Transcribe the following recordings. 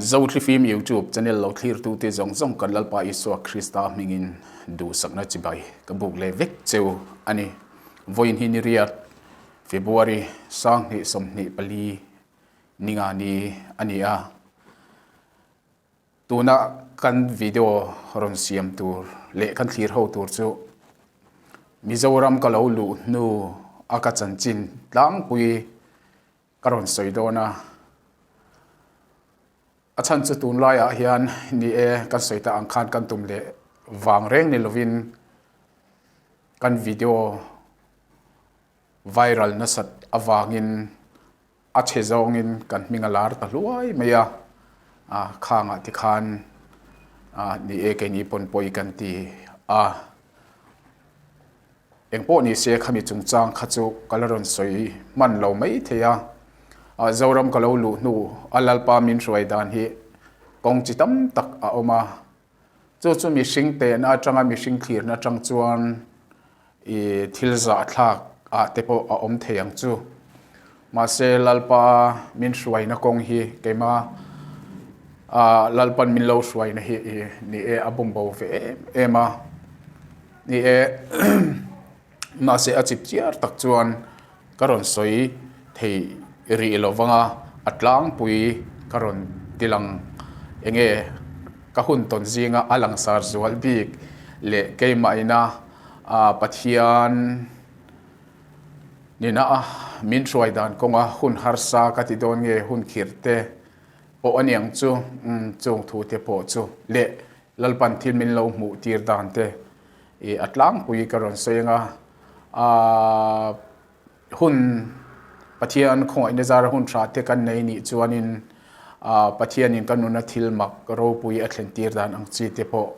Zothlifim YouTube channel lo thlirtute zawng zawng kan Lalpa Isua Krista hmingin duhsakna chibai ka buk leh vek cheu a ni. Vawiin hi niriat February 2024 ninga ni a ni a. Tuna kan video rawn siam tur leh kan thlir ho tur chu Mizoram ka lo luh hnu a ka chanchin tlangpui ka rawn sawi dawn a. A chhan chu tunlaiah hian ni e kan sawi ta ang khan kan tum leh vang reng ni lovin kan video viral nasat avangin a chhe zawngin kan hming a lar ta hluai mai a, khangah tikhan ni e keini pawn pawi kan ti a. Engpawh ni se khami chungchang kha chu ka la rawn sawi hman lo mai thei a, Zoram ka lo luh hnu a Lalpa min hruai dan hi kawng chi tam tak a awm a, chu chu mihring tehna atanga mihring thlirna atang chuan i thil zahthlak ah te pawh a awm thei ang chu. Mahse Lalpa min hruaina kawng hi keima Lalpan min lo hruaina hi ni e a bum bo ve em em a. Ni e, mahse a chip chiar tak chuan ka rawn sawi thei rih lo vang a, a tlangpui ka rawn ti lang enge ka hun tawn zinga a langsar zual bik leh keimah ina Pathian nina min hruai dan kawnga hun harsa ka ti dawn nge hun khirh te pawh a niang chu chung thu te pawh chu leh Lalpan thil min lo hmuh tir dan te i a tlangpui ka rawn sawi anga, aah hun Pathian khawngaihna zara hun tha te kan nei nih chuanin aah Pathianin ka nuna thil mak ropui a thlen tir dan ang chi te pawh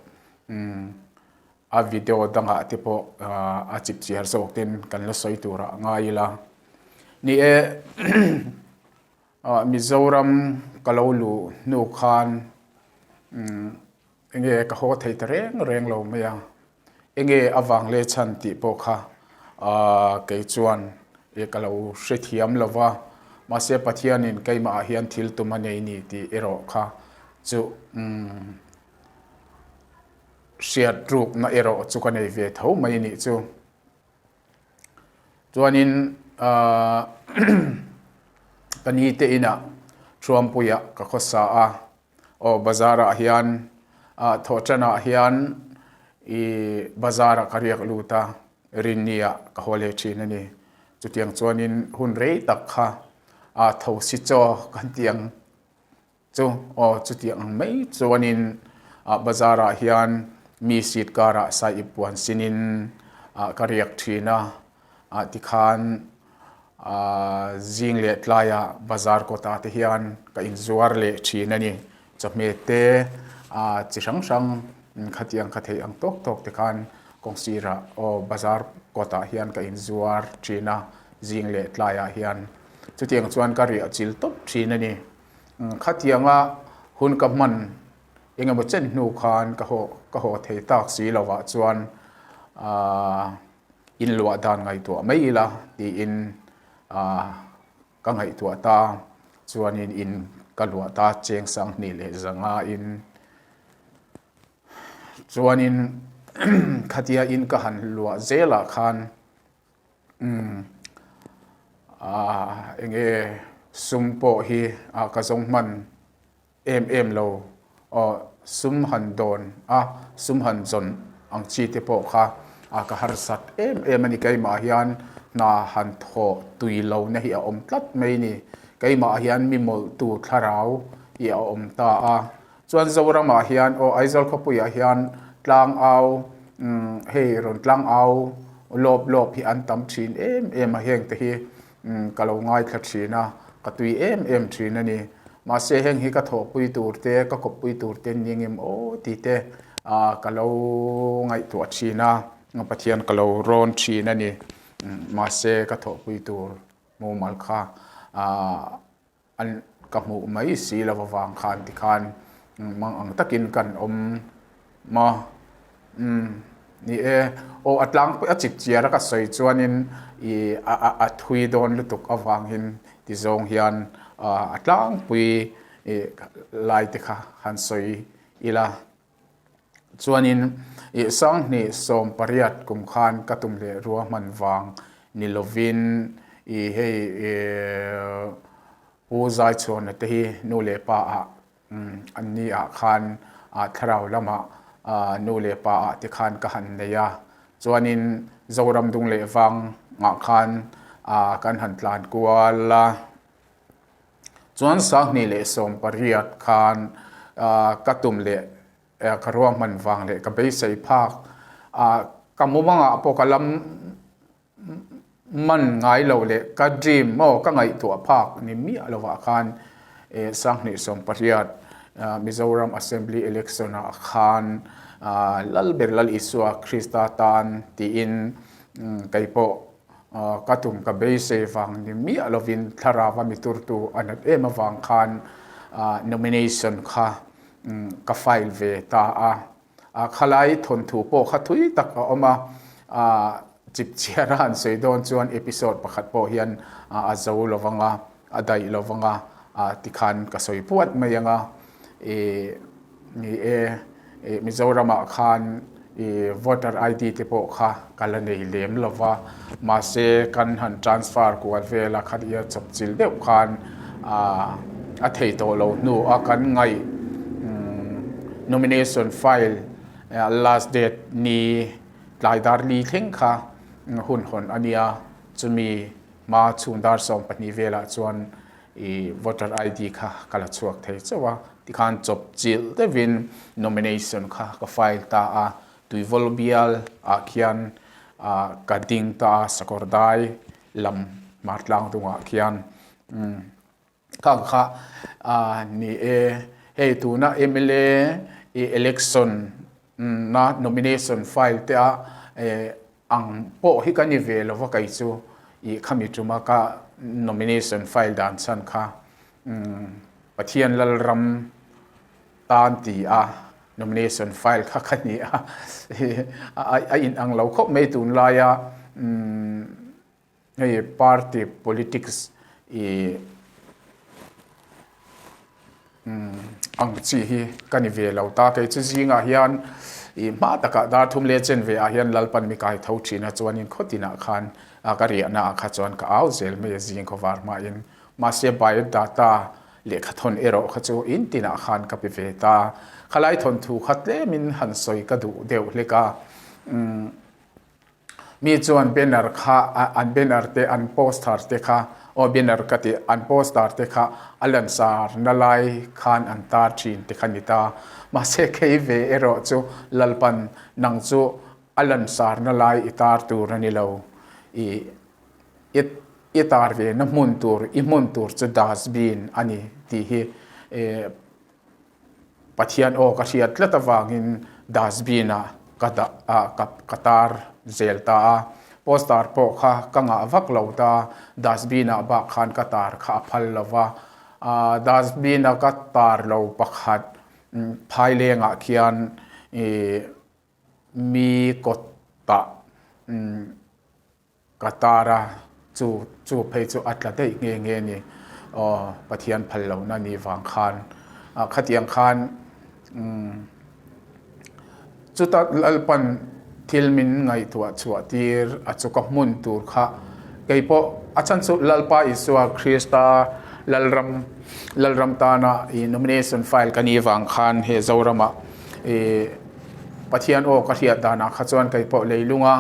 umm a video dangah te pawh aah a chip chiar zawk ten kan la sawi turah ngai ila. Ni e Mizoram ka lo luh hnu khan enge ka haw thei ta reng reng lo mai a, enge avang leh chhan tih pawh kha kei chuan ka lo hrethiam lo va, mahse Pathianin keimahah hian thil tum a nei ni tih erawh kha chu hriat rukna erawh chu ka nei ve tho mai a nih chu. Chuanin ahh ka ni te inah Thuampuiah ka khawsa a, aw bazar ah hian ah thawhṭan ah hian ih bazar ah ka riak lut a, Rinni ah ka haw leh ṭhin a ni. Chutiang chuanin hun rei tak kha ah thosi chaw kan tih ang. Chu aw chutiang ang mai chuanin ah bazar ah hian mi seat kar ah saiip puan sinin ah ka riak thin a, ah tikhan ah zing leh tlai ah bazar kawt ah te hian ka inzuar leh thin a ni. Chawhmeh te ah chi hrang hrang khatiang kha theih ang tawk tawk te khan kawng sir ah aw bazar kawt ah hian ka inzuar thin a zing leh tlai ah hian chutiang chuan ka riah chil tawp thin a ni. Khatianga hun ka hman engemaw chen hnu khan ka haw ka haw thei tak si lovah chuan aah inluah dan ngaihtuah mai ila tiin aah ka ngaihtuah ta chuanin in ka luah ta cheng sanghnih leh zanga in chuanin khatia in ka han luah zelah khan Umm ah eng nge sum pawh hi ah ka zawng hman em em lo aw sum han dawn a sum han zawn ang chi te pawh kha ah ka harsat em em a ni keimah hian hna han thawh tui lo na hi a awm tlat mai ni keimah hian mi mawlh tu thlarau hi a awm ta a Chuan Zoramah hian aw Aizawl khawpuiah hian tlangau umm hei rawn tlangau lawp lawp hi an tam thin em em a heng te hi umm ka lo ngaithla thin a ka tui em em thin a ni. Mahse heng hi ka thawhpui tur te ka kawppui tur te an ni ang em aw tih te ah ka lo ngaihtuah thin a Pathian ka lo rawn thin a ni. Mahse ka thawhpui tur mumal kha ah An ka hmuh mai si lo avang khan tikhan mang ang takin kan awm a, umm ni e, aw a tlangpui a chip chiar a ka sawi chuanin ih a thui dawn lutuk avangin ti zawng hian a tlangpui lai te kha han sawi ila. Chuanin i 2018 kum khan ka tum leh ruahman vang ni lovin i hei Pu Zaichhuana te hi nu leh pa ah an ni ah khan thlarau lamah nu leh pa ah te khan ka han nei a. Chuanin Zoram dung leh vang ah khan kan han tlan kual a. Chuan 2018 khan ka tum leh ka ruahman vang leh ka beisei phak ka mumangah pawh ka lam man ngai lo leh ka dream maw ka ngaihtuah phak ni miah lovah khan 2018 Mizoram Assembly Election ah khan Lalber Lal Isua Krista tan tiin kei pawh Ka tum ka beisei vang ni miah lovin thlarava mi turtu a nat em avang khan nomination kha ka file ve ta a. Khalai thawnthu pawh kha thui tak a awm a, chipchiara an sawi dawn chuan episode pakhat pawh hian a zo lovang a, a daih lovang a tikhan ka sawi puat mai ang a. Ni e, Mizoramah khan i voter ID te pawh kha ka la nei lem lo va, mahse kan han transfer kual vel a khatia chawpchilh deuh khan a thei tawh lo hnu a kan ngaih nomination file last date ni tlai dar li thleng kha hun hawn a nia, chumi hma chhung dar 12 velah chuan I voter ID kha ka la chhuak thei chauh a, tikhan chawp chilh deuhin nomination kha ka file ta a, Tuivawl bial ah khian ka ding ta a, Sakawrdai lam Hmartlang dungah khian khang kha ni e, hei tuna mla election na nomination file te a Ang pawh hi ka ni ve lo va kei chu i khami tuma ka nomination file dan chhan kha Pathian Lalram tan ti a nomination file kha ka ni a, a in ang lo khawp mai tunlaia hei party politics i Ang chi hi ka ni ve lo ta. Kei chu zingah hian i hma takah dar thum leh chen ve ah hian Lalpan mi kai tho thin a, chuanin khaw tinah khan ka riahna ah kha chuan ka au zel mai a zing khaw var hmain. Mahse biodata lehkha thawn erawh kha chu in tinah khan ka pe ve ta. Khalai thawnthu kha tlemin han sawi ka duh deuh hlek a. Mi chuan banner kha an banner te an poster te kha aw banner ka tih an poster te kha a lansar na lai khan an tar thin te kha ni ta. Mahse kei ve erawh chu Lalpan nang chu a lansar na lai i tar tur a ni lo. I i tar ve na hmun tur i hmun tur chu dustbin a ni tih hi Pathian aw ka hriat tlat avangin dustbin ah ka dah ah ka ka tar zel ta a, poster pawh kha ka ngah vak lo ta, dustbin ah bak khan ka tar kha a phal lo va, ah dustbin a ka tar lo pakhat phaileng ah khian ih mi kawt ah Ka tar a, chu chu phei chu a tla daih nghe nghe ni. Aw, Pathian phal lohna ni vang khan, khatiang khan umm chuta Lalpan thil min ngaihtuah chhuah tir a chu ka hmun tur kha kei pawh a chhan chu Lalpa Isua Krista Lalram Lalram tana i nomination file ka nih vang khan he Zoramah i Pathian aw ka hriat danah kha chuan kei pawh leilunga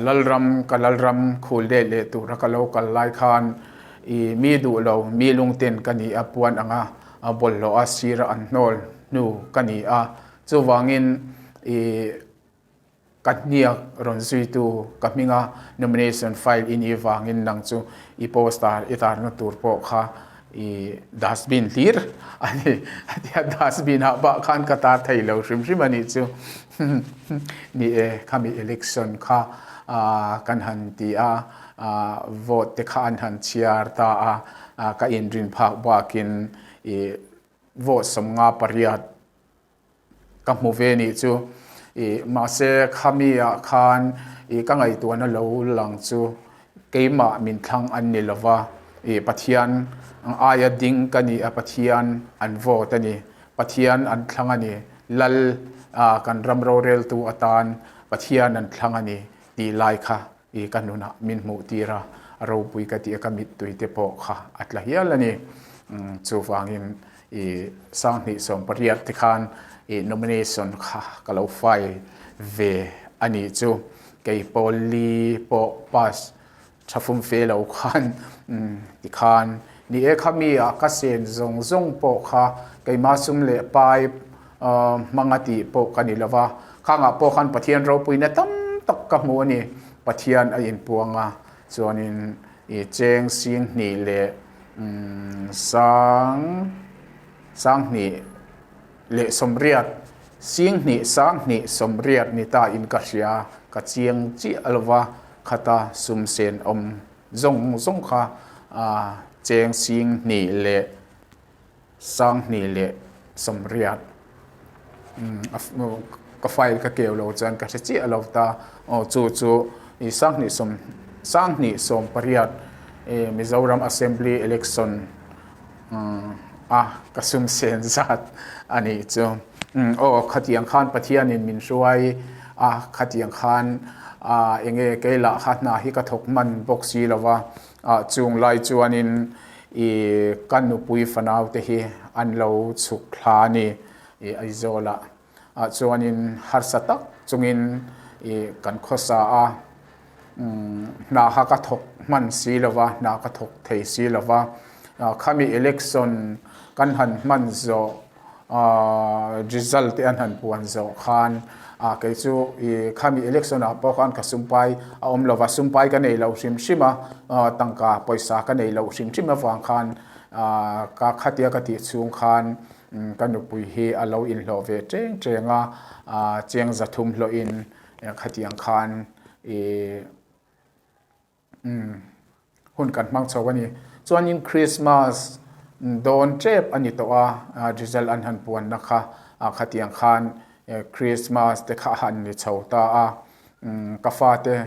Lalram ka Lalram khul leh leh tura ka lo kal lai khan i mi duh lo mi lungten ka ni a puan anga a bawlhhlawh a sira an hnawl hnu ka ni a chuvangin i Ka hniak rawn zuitu ka hminga nomination file i nih vangin nang chu i poster i tarna tur pawh kha i dustbin hlir a ni a ti a, dustbin ah bak khan ka tar thei lo hrim hrim a nih chu. Ni e, khami election kha kan han ti a, vote te kha an han chhiar ta a, ka inrin phak bakin i vote 58 Ka hmu ve nih chu. Ih mahse khami ah khan ih ka ngaihtuahna lo lang chu. Keimah min thlang an ni lova, i Pathian aia ding ka ni a, Pathian an vote a ni, Pathian an thlang a ni, Lal kan ram roreltu atan Pathian an thlang a ni tih lai kha i ka nunah min hmuh tir a, a ropui ka tih a ka mittui te pawh kha a tla hial a ni. Chuvangin i 2018 te khan i nomination kha ka lo file ve a nih chu. Kei pawl li pawh pass tha fum fe lo khan tikhan ni e kha mi ah ka sen zawng zawng pawh kha keimah sum leh pai hmanga tih pawh ka ni lova, khangah pawh khan Pathian ropuina tam tak ka hmu a ni. Pathian a inpuang a, chuanin i cheng sing hnih leh sang 2000 leh 80, 2000 20 80 ni ta in ka hria, ka chiang chiah lova khata sum sen awm zawng zawng kha cheng 2000 leh 2080 ka file ka keu lo chuan ka hre chiah lo ta aw chu chu i sanghnih sawm 2018 Mizoram Assembly Election a ka sum sen zat a nih chu aw khatiang khan Pathianin min hruai a khatiang khan enge keilah kha hna hi ka thawk hman bawk si lo va. Chung lai chuanin i ka nupui fanau te hi an lo chhuk thla a ni i Aizawlah. Chuanin harsa tak chungin i kan khawsa a, hna kha ka thawk hman si lo va, hna ka thawk thei si lo va. Khami election kan han hman zawh Result te an han puan zawh khan kei chu i khami election ah pawh khan ka sumpai a awm lova, sumpai ka nei lo hrim hrim a, tangka pawisa ka nei lo hrim hrim avang khan ka khatia ka tih chhung khan ka nupui hi a lo inhlawh ve teng teng a, cheng 300 hlawhin khatiang khan i Umm hun kan hmang chho a ni. Chuanin Christmas dawn tep a ni tawh a, result an han puanna kha khatiang khan Christmas te kha a han ni chho ta a. Ka fate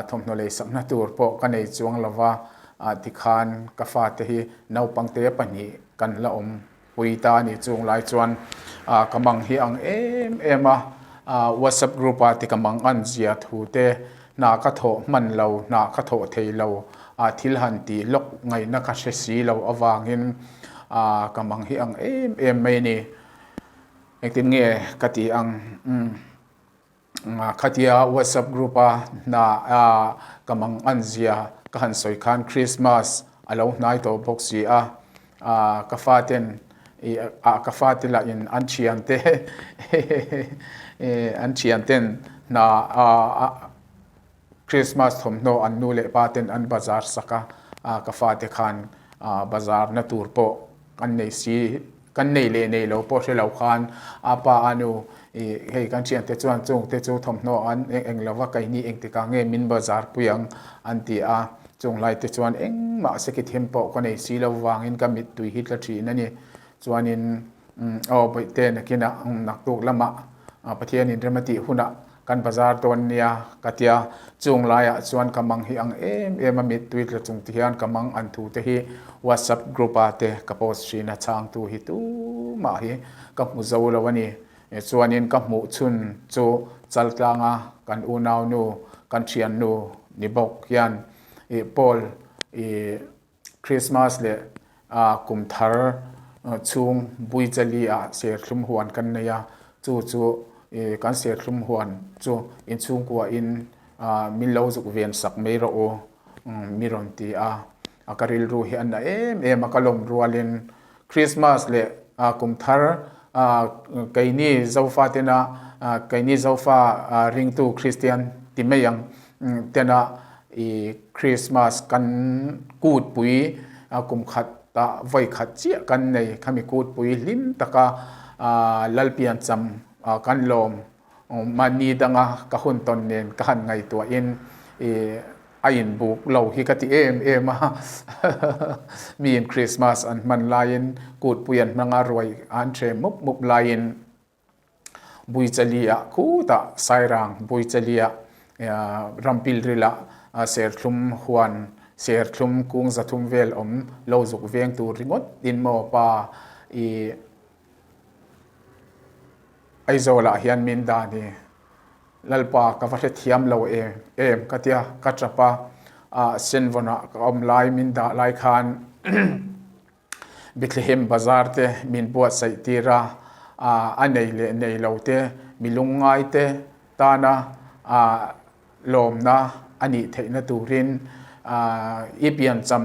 thawmhnaw lei sakna tur pawh ka nei chuang lo va, tikhan ka fate hi naupangte pahnih kan la awm Pui ta a nih chung lai chuan ka mang hi ang em em a, WhatsApp group ah ti ka mang an zia thu te, hna ka thawh hman lo, hna ka thawh thei lo, thil han tih lawk ngaihna ka hre si lo avangin ka mang hi ang em em mai a ni. Engtin nge ka tih ang? Khatia WhatsApp group a hna ka mang an zia ka han sawi khan Christmas a lo hnai tawh bawk si a, ka faten ka fate lah in an thiante an thianten hna Christmas thawmhnaw an nu leh pa ten an bazar sak a, ka fate khan bazar na tur pawh kan nei si, kan nei leh nei lo pawh hre lo khan a pa a nu ih hei kan thiante chuan chung te chu thawmhnaw an eng eng lova keini engtikah nge min bazar pui ang an ti a, chung lai te chuan engmah sekithem pawh ka nei si lo vangin ka mittui hi tla thin a ni. Chuanin aw bawihte nakinah naktuk lamah Pathianin rem a tih hunah kan bazar dawn nia ka tia, chung laiah chuan ka mang hi ang em em a mittui tla chung ti hian ka mang an thu te hi WhatsApp group ah te ka post thin a, chhangtu hi tumah hi ka hmu zo lo a ni. Chuanin ka hmuh chhun chu Chaltlanga kan unaunu kan thiannu ni bawk hian ih Paul ih Christmas leh kum thar chhung Buichali ah serthlum huan kan nei a, chu chu kan serthlum huan chu inchhungkua in min lo zuk ven sak mai rawh u mi rawn ti a, ka rilru hi a na em em a, ka lawm rualin Christmas leh kum thar keini Zofa tena keini Zofa ringtu Kristian ti mai ang tena I Christmas kan kutpui kum khat ah vawi khat chiah kan nei. Khami kutpui hlim taka Lalpian cham kan lawm mahni danga ka hun tawn nen ka han ngaihtuahin i a inbuk lo hi ka ti em em a. Miin Christmas an hman laiin kutpui an hmanga ruai an ṭhe mup mup laiin Buichali ah khutah Sairang Buichali ah Rampilril ah. Serthlum huan serthlum kung 300 vel awm lo zuk veng tur ringawt in maw pa i Aizawlah hian min dah ni. Lalpa ka va hrethiam lo em em ka tia ka tap a, Senvawnah ka awm lai min dah lai khan Bethlehem bazar te min buatsaih tir a, a nei leh nei lo te mi lungngai te tana lawmna a nih theihna turin i piancham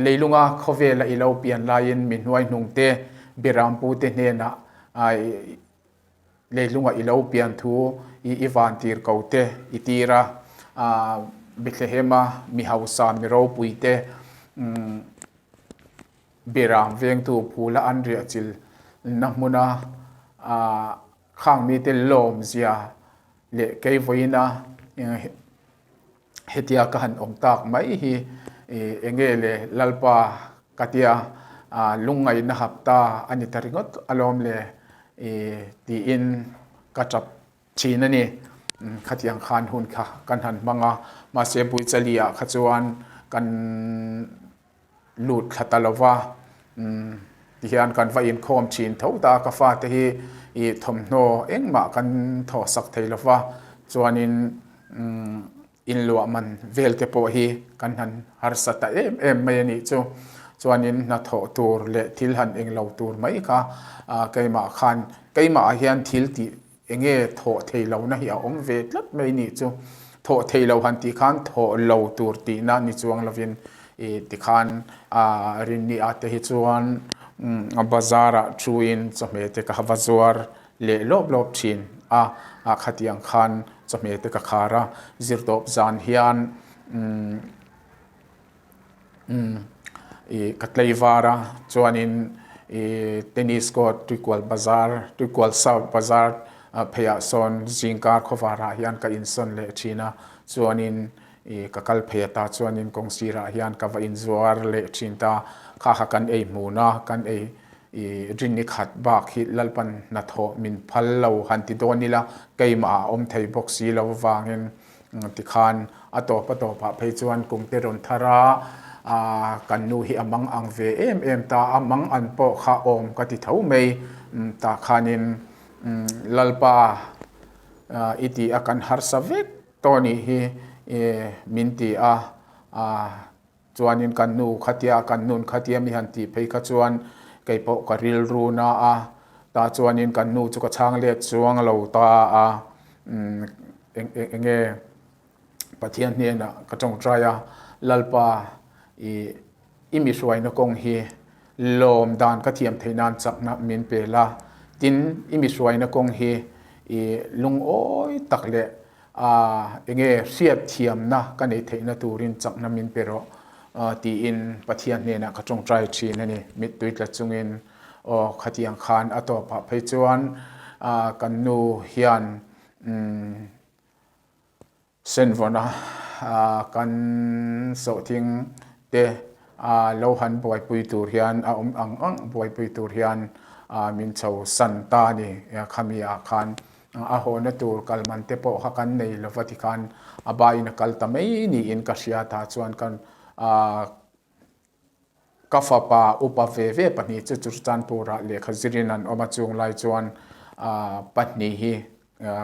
Leilunga khawvela i lo pian laiin mi hnuaihnung te Birampu te hnenah leilunga i lo pian thu i i van tir ko te i tir a, Bethlehema mi hausa mi ropui te Biram vengtu phula an riahchil na hmuna khang mite lawmzia leh kei vawiina Hetia ka han awm tak mai hi enge le Lalpa ka tia lungngaihna hapta a ni ta ringawt alawm le tiin ka tap thin a ni. Khatiang khan hun kha kan han hmang a, mahse Buichali-ah kha chuan kan lut thla ta lo va, tihian kan va inkhawm thin tho ta a, ka fate hi ih thawmhnaw engmah kan thaw sak thei lo va, chuanin inluah man vel te pawh hi kan han harsa ta em em mai a nih chu, chuanin hnathawh tur leh thil han englo tur mai kha keimah khan keimah ah hian thil tih Enge thawh thei lohna hi a awm ve tlat mai nih chu. Thawh thei lo han tih khan thawh lo tur tihna ni chuang lovin i tikhan a rinni ah te hi chuan bazar ah thuin chawhmeh te ka va zuar leh lawp lawp thin a, a khatiang khan chawhmeh te ka khar a, zirtawp zan hian Ih ka tlei var a chuanin ih tennis court Tuikual bazar Tuikual south bazar pheiah sawn zingkar khawvarah hian ka insawn leh thin a chuanin ih ka kal phei ata chuanin kawng sirah hian ka va inzuar leh thin ta kha kha kan ei hmun a kan ei ih rinni khat bak hi Lalpan hnathawh min phal lo han ti dawn ila keimah a awm thei bawk si lo vangin. Tikhan a tawp a tawpah phei chuan kum te rawn thar a, kan nu hi a mang ang ve em em ta, a mang an pawh kha awm ka ti tho mai. Tah khanin Lalpa i ti a kan harsa vek tawh nih hi min ti a, Chuanin kan nu khatia kan nun khatia mi han tih phei kha chuan kei pawh ka rilru na a, tah chuanin kan nu chu ka chhang let chuang lo ta a, umm eng eng nge Pathian hnenah ka tawngtai a, Lalpa i i mi hruaina kawng hi lawm dan ka thiam theih nan chakna min pe la, tin i mi hruaina kawng hi i lungawi tak leh A enge hriat thiamna ka neih theihna turin chakna min pe rawh tiin Pathian hnenah ka tawngtai thin a ni. Mittui tla chungin aw khatiang khan a tawpah phei chuan kan nu hian senvawna kan sawhthing te lo han buaipui tur hian a awm ang ang buaipui tur hian min chho san ta a ni khami ah khan. A hawhna tur kal man te pawh kha kan nei lova tikhan a baiin a kal ta mai niin ka hria ta chuan kan ka fapa upa ve ve pahnih chu Churachandpur-ah lehkha zirin an awm a chung lai chuan pahnih hi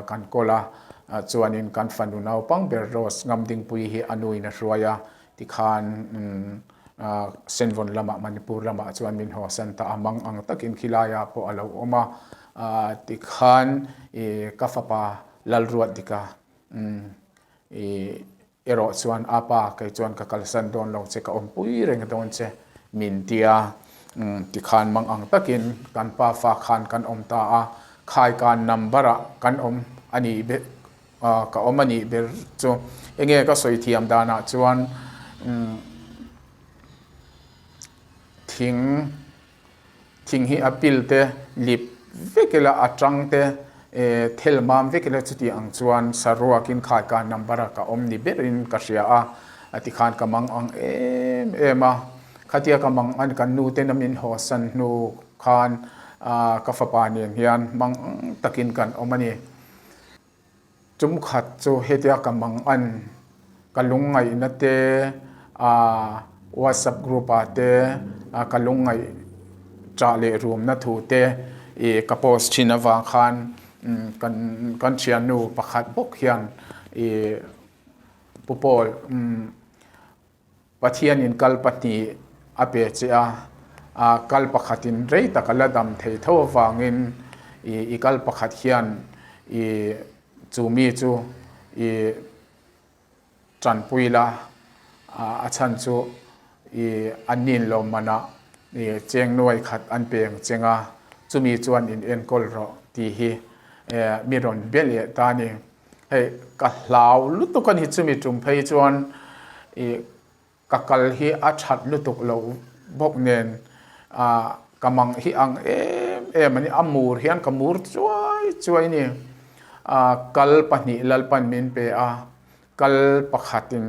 kan kawl a chuanin kan fanu naupang ber Rose Ngamdingpuii hi a nuin a hruai a tikhan Senvawn lamah Manipur lamah chuan min hawsan ta a mang ang takin khilaiah pawh a lo awm a tikhan ka fapa Lalruatdika erawh chuan a pa kei chuan ka kalsan dawn lo che ka awmpui reng dawn che min ti a tikhan mang ang takin kan pa fa khan kan awm ta a khaikan number ah kan awm a nih ka awm a nih ber chu enge ka sawi thiam danah chuan thing thing hi a pil te lip vek ila a tang te thel mam vek ila chuti ang chuan saruakin khaika number a ka awm ni berin ka hria a a tikhan ka mang ang em em a khatia ka mang an kan nu ten a min haw san hnu khan ka fapa nen hian mang ang takin kan awm a ni. Tum khat chu hetia ka mang an ka lungngaihna te WhatsApp group ah te ka lungngaih ṭah leh rumna thu te ih ka post ṭhin avang khan kan kan ṭhiannu pakhat bawk hian ih Pu Paul Pathianin kal pahnih a pe che a, kal pakhatin rei tak a la dam thei tho avangin i kal pakhat hian i chu mi chu i tanpui la, a chhan chu i an nin lo manah i cheng nuai khat an peng cheng a, chumi chuan in enkawl rawh tih hi mi rawn be leh ta a ni. Hei ka hlau lutuk a ni chumi tum phei chuan ih ka kal hi a that lutuk lo bawk nen ah ka mang hi ang em em a ni a mur hian ka mur chuai chuai a ni ah kal pahnih Lalpan min pe a kal pakhatin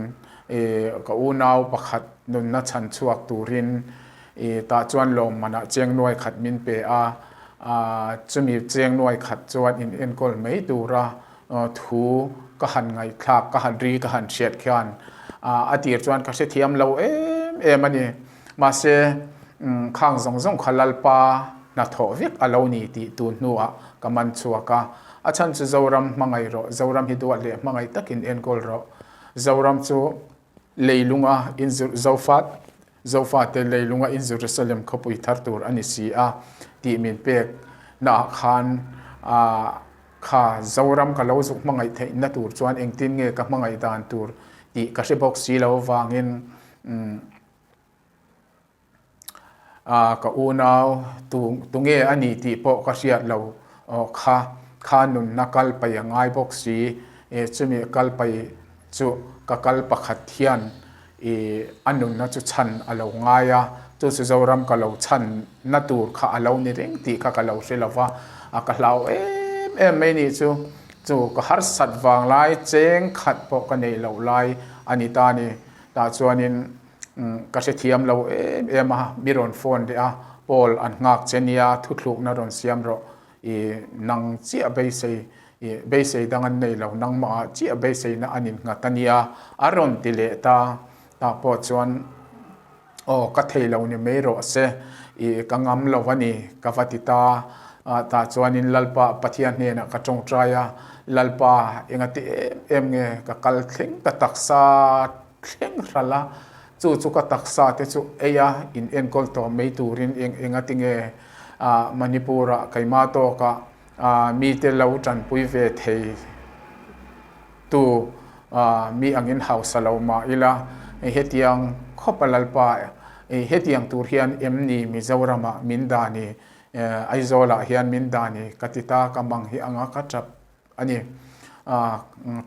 ih ka unau pakhat nunna chhan chhuak turin ih tah chuan lawmmanah cheng nuai khat min pe a ah chumi cheng nuai khat chuan in enkawl mai tura thu ka han ngaihthlak ka han ri ka han hriat khian a tir chuan ka hrethiam lo em em a ni. Mahse khang zawng zawng kha Lalpa hnathawh vek a lo ni tih tun hnuah ka man chhuak a. A chhan chu Zoram hmangaih rawh, Zoram hi duat leh hmangaih takin enkawl rawh. Zoram chu leilunga in Zofat Zofate leilunga in Jerusalem khawpui thar tur a ni si a tih min pek naah khan Kha Zoram ka lo zuk hmangaih theihna tur chuan engtin nge ka hmangaih dan tur tih ka hre bawk si lo avangin ka unau tu tunge a ni tih pawh ka hriat lo kha kha nunna kal pai a ngai bawk si chumi kal pai chu ka kal pakhat hian I a nunna chu chhan a lo ngai a, chu chu Zoram ka lo chhan na tur kha a lo ni reng tih kha ka lo hre lo va, a ka hlau em em mai nih chu, chu ka harsat vang lai cheng khat pawh ka neih loh lai a ni ta a ni. Tah chuanin ka hrethiam lo em em a, mi rawn phone leh a, Paul an nghak che nia, thuthlukna rawn siam rawh, I nang chiah beisei, i beisei dang an nei lo, nangmahah chiah beiseina an innghat a nia, a rawn ti leh ta. Tah pawh chuan, Aw, ka thei lo ni mai rawh se, i ka ngam lo a ni, ka va ti ta. Tah chuanin Lalpa Pathian hnenah ka tawngtai a, Lalpa, engati em em nge ka kal thleng ka taksa thleng hral a, chu chu ka taksa te chu ei a, in enkawl tawh mai turin eng engati nge Manipur-ah keimah tawkah mite lo tanpui ve thei tu mi angin hausa lo mah ila, hetiang khawp a Lalpa, hetiang tur hian em ni Mizoramah min dah ni, Aizawlah hian min dah ni ka ti ta ka mang hi anga ka tap A ni.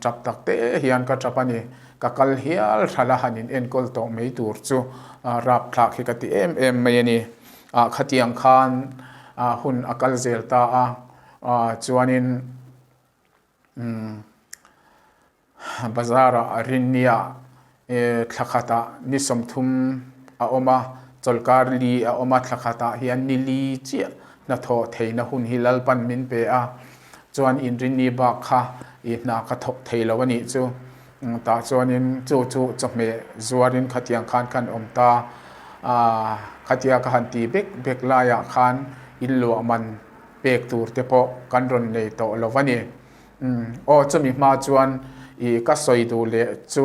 Tap tak te hian ka tap a ni. Ka kal hial thala han in enkawl tawh mai tur chu rapthlak hi ka ti em em mai a ni. Khatiang khan hun a kal zel ta a, chuanin Bazar ah Rinnia thla khatah ni 30 a awm a, chawlhkar li a awm a, thla khatah hian ni li chiah hnathawh theihna hun hi Lalpan min pe a, chuan Inrinni bak kha i hna ka thawk thei lo a nih chu. Tah chuanin chu chu chawhmeh zuarin khatiang khan khan awm ta a, khatia ka han ti bek bek laiah khan inluah man pek tur te pawh kan rawn nei tawh lo a ni. Umm aw chumi hma chuan i ka sawi duh leh chu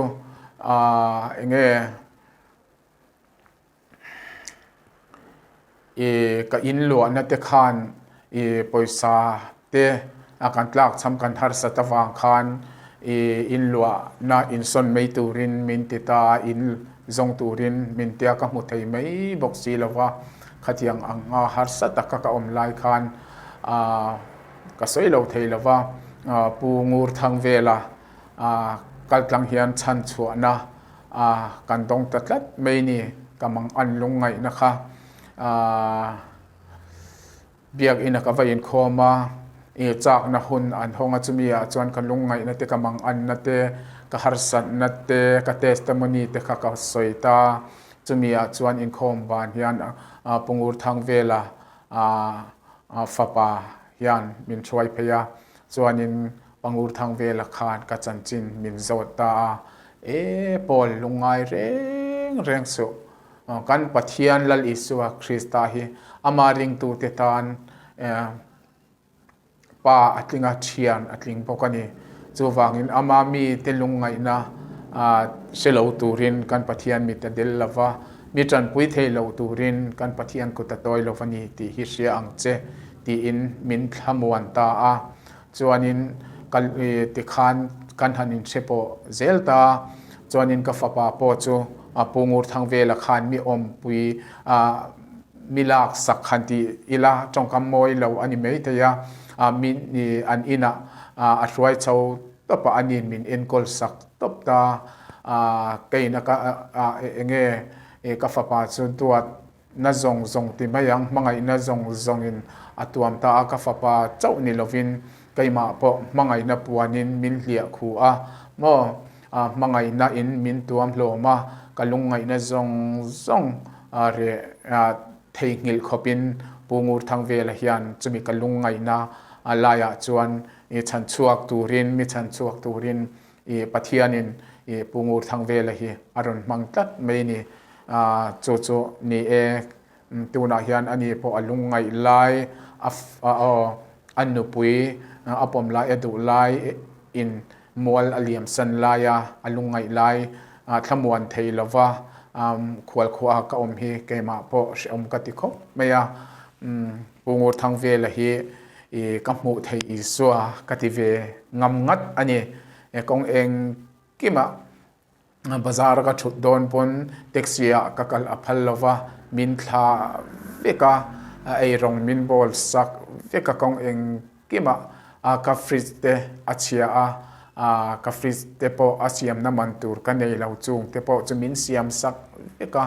ah enge i ka in luahna te khan i pawisa te a kan tlak cham kan harsat avang khan i in luahna insawn mai turin min ti ta a in zawng turin min tia ka hmu thei mai bawk si lova khatiang anga harsa taka ka awm lai khan ah. Ka sawi lo thei lo va, Pu Ngurthangvela kaltlang hian chhan chhuahna kan dawng ta tlat mai ni, ka mang an lungngaihna kha biakina ka va inkhawm a, i chakna hun an hawng a, chumi ah chuan ka lungngaihna te, ka mang anna te, ka harsatna te, ka testimony te kha ka sawi ta, chumi ah chuan inkhawm ban hian Pu Ngurthangvela A fapa hian min hruai phei a, chuanin Pangur Thangvela khan ka chanchin min zawt ta a, E Paul, lungngai reng reng suh. Kan Pathian Lal Isua Krista hi ama ringtute tan Pa a tling a, thian a tling bawk a ni. Chuvangin ama mite lungngaihna hre lo turin kan Pathian mit a del lo va, mi tanpui thei lo turin kan Pathian kut a tawi lo va ni tih hi hria ang che tiin min thlamuan ta a. Chuanin ka tikhan kan han inhre pawh zel ta. Chuanin ka fapa pawh chu Pu Ngurthangvela khan mi awmpui mi lak sak han ti ila tawngkam mawi lo a ni mai thei a, min an inah a hruai chho tawp a, aniin min enkawl sak tawp ta, keiin a ka enge ka fapa chu duat na zawng zawng ti mai ang, hmangaihna zawng zawngin a tuam ta a, ka fapa chauh ni lovin keimah pawh hmangaihna puanin min hliah khu a maw, hmangaihna in min tuam hlawm a, ka lungngaihna zawng zawng reh theihnghilh khawpin Pu Ngurthangvela hian chumi ka lungngaihna laiah chuan i chhanchhuak turin, mi chhanchhuak turin i Pathianin i Pu Ngurthangvela hi a rawn hmang tlat mai ni. Chu chu ni e, tunah hian ani pawh a lungngaih lai, a nupui a pawm lai, a duh lai in Mual a liam san laia a lungngaih lai thlamuan thei lova khualkhuaha ka awm hi keimah pawh hrehawm ka ti khawp mai a. Pu Ngurthangvela hi ka hmuh theih Isua ka ti ve ngam ngat a ni. Kawng engkimah Bazar ka thut dawn pawn taxi ah ka kal a phal lova, min thla vek a, eirawng min bawl sak vek a kawng engkimah ka fridge te a chhia a, ka fridge te pawh a siamna man tur ka nei lo chung te pawh chu min siam sak vek a,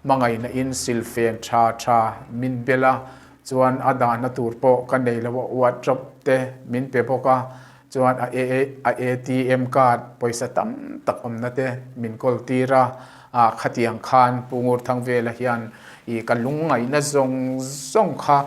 hmangaihna in silfen tha tha min bel a, chuan a dahna tur pawh ka nei lo a, wardrobe te min pe bawk a. Chuan a a ATM card pawisa tam tak awmna te min kawl tir a, ah khatiang khan Pu Ngurthangvela hian ih ka lungngaihna zawng zawng kha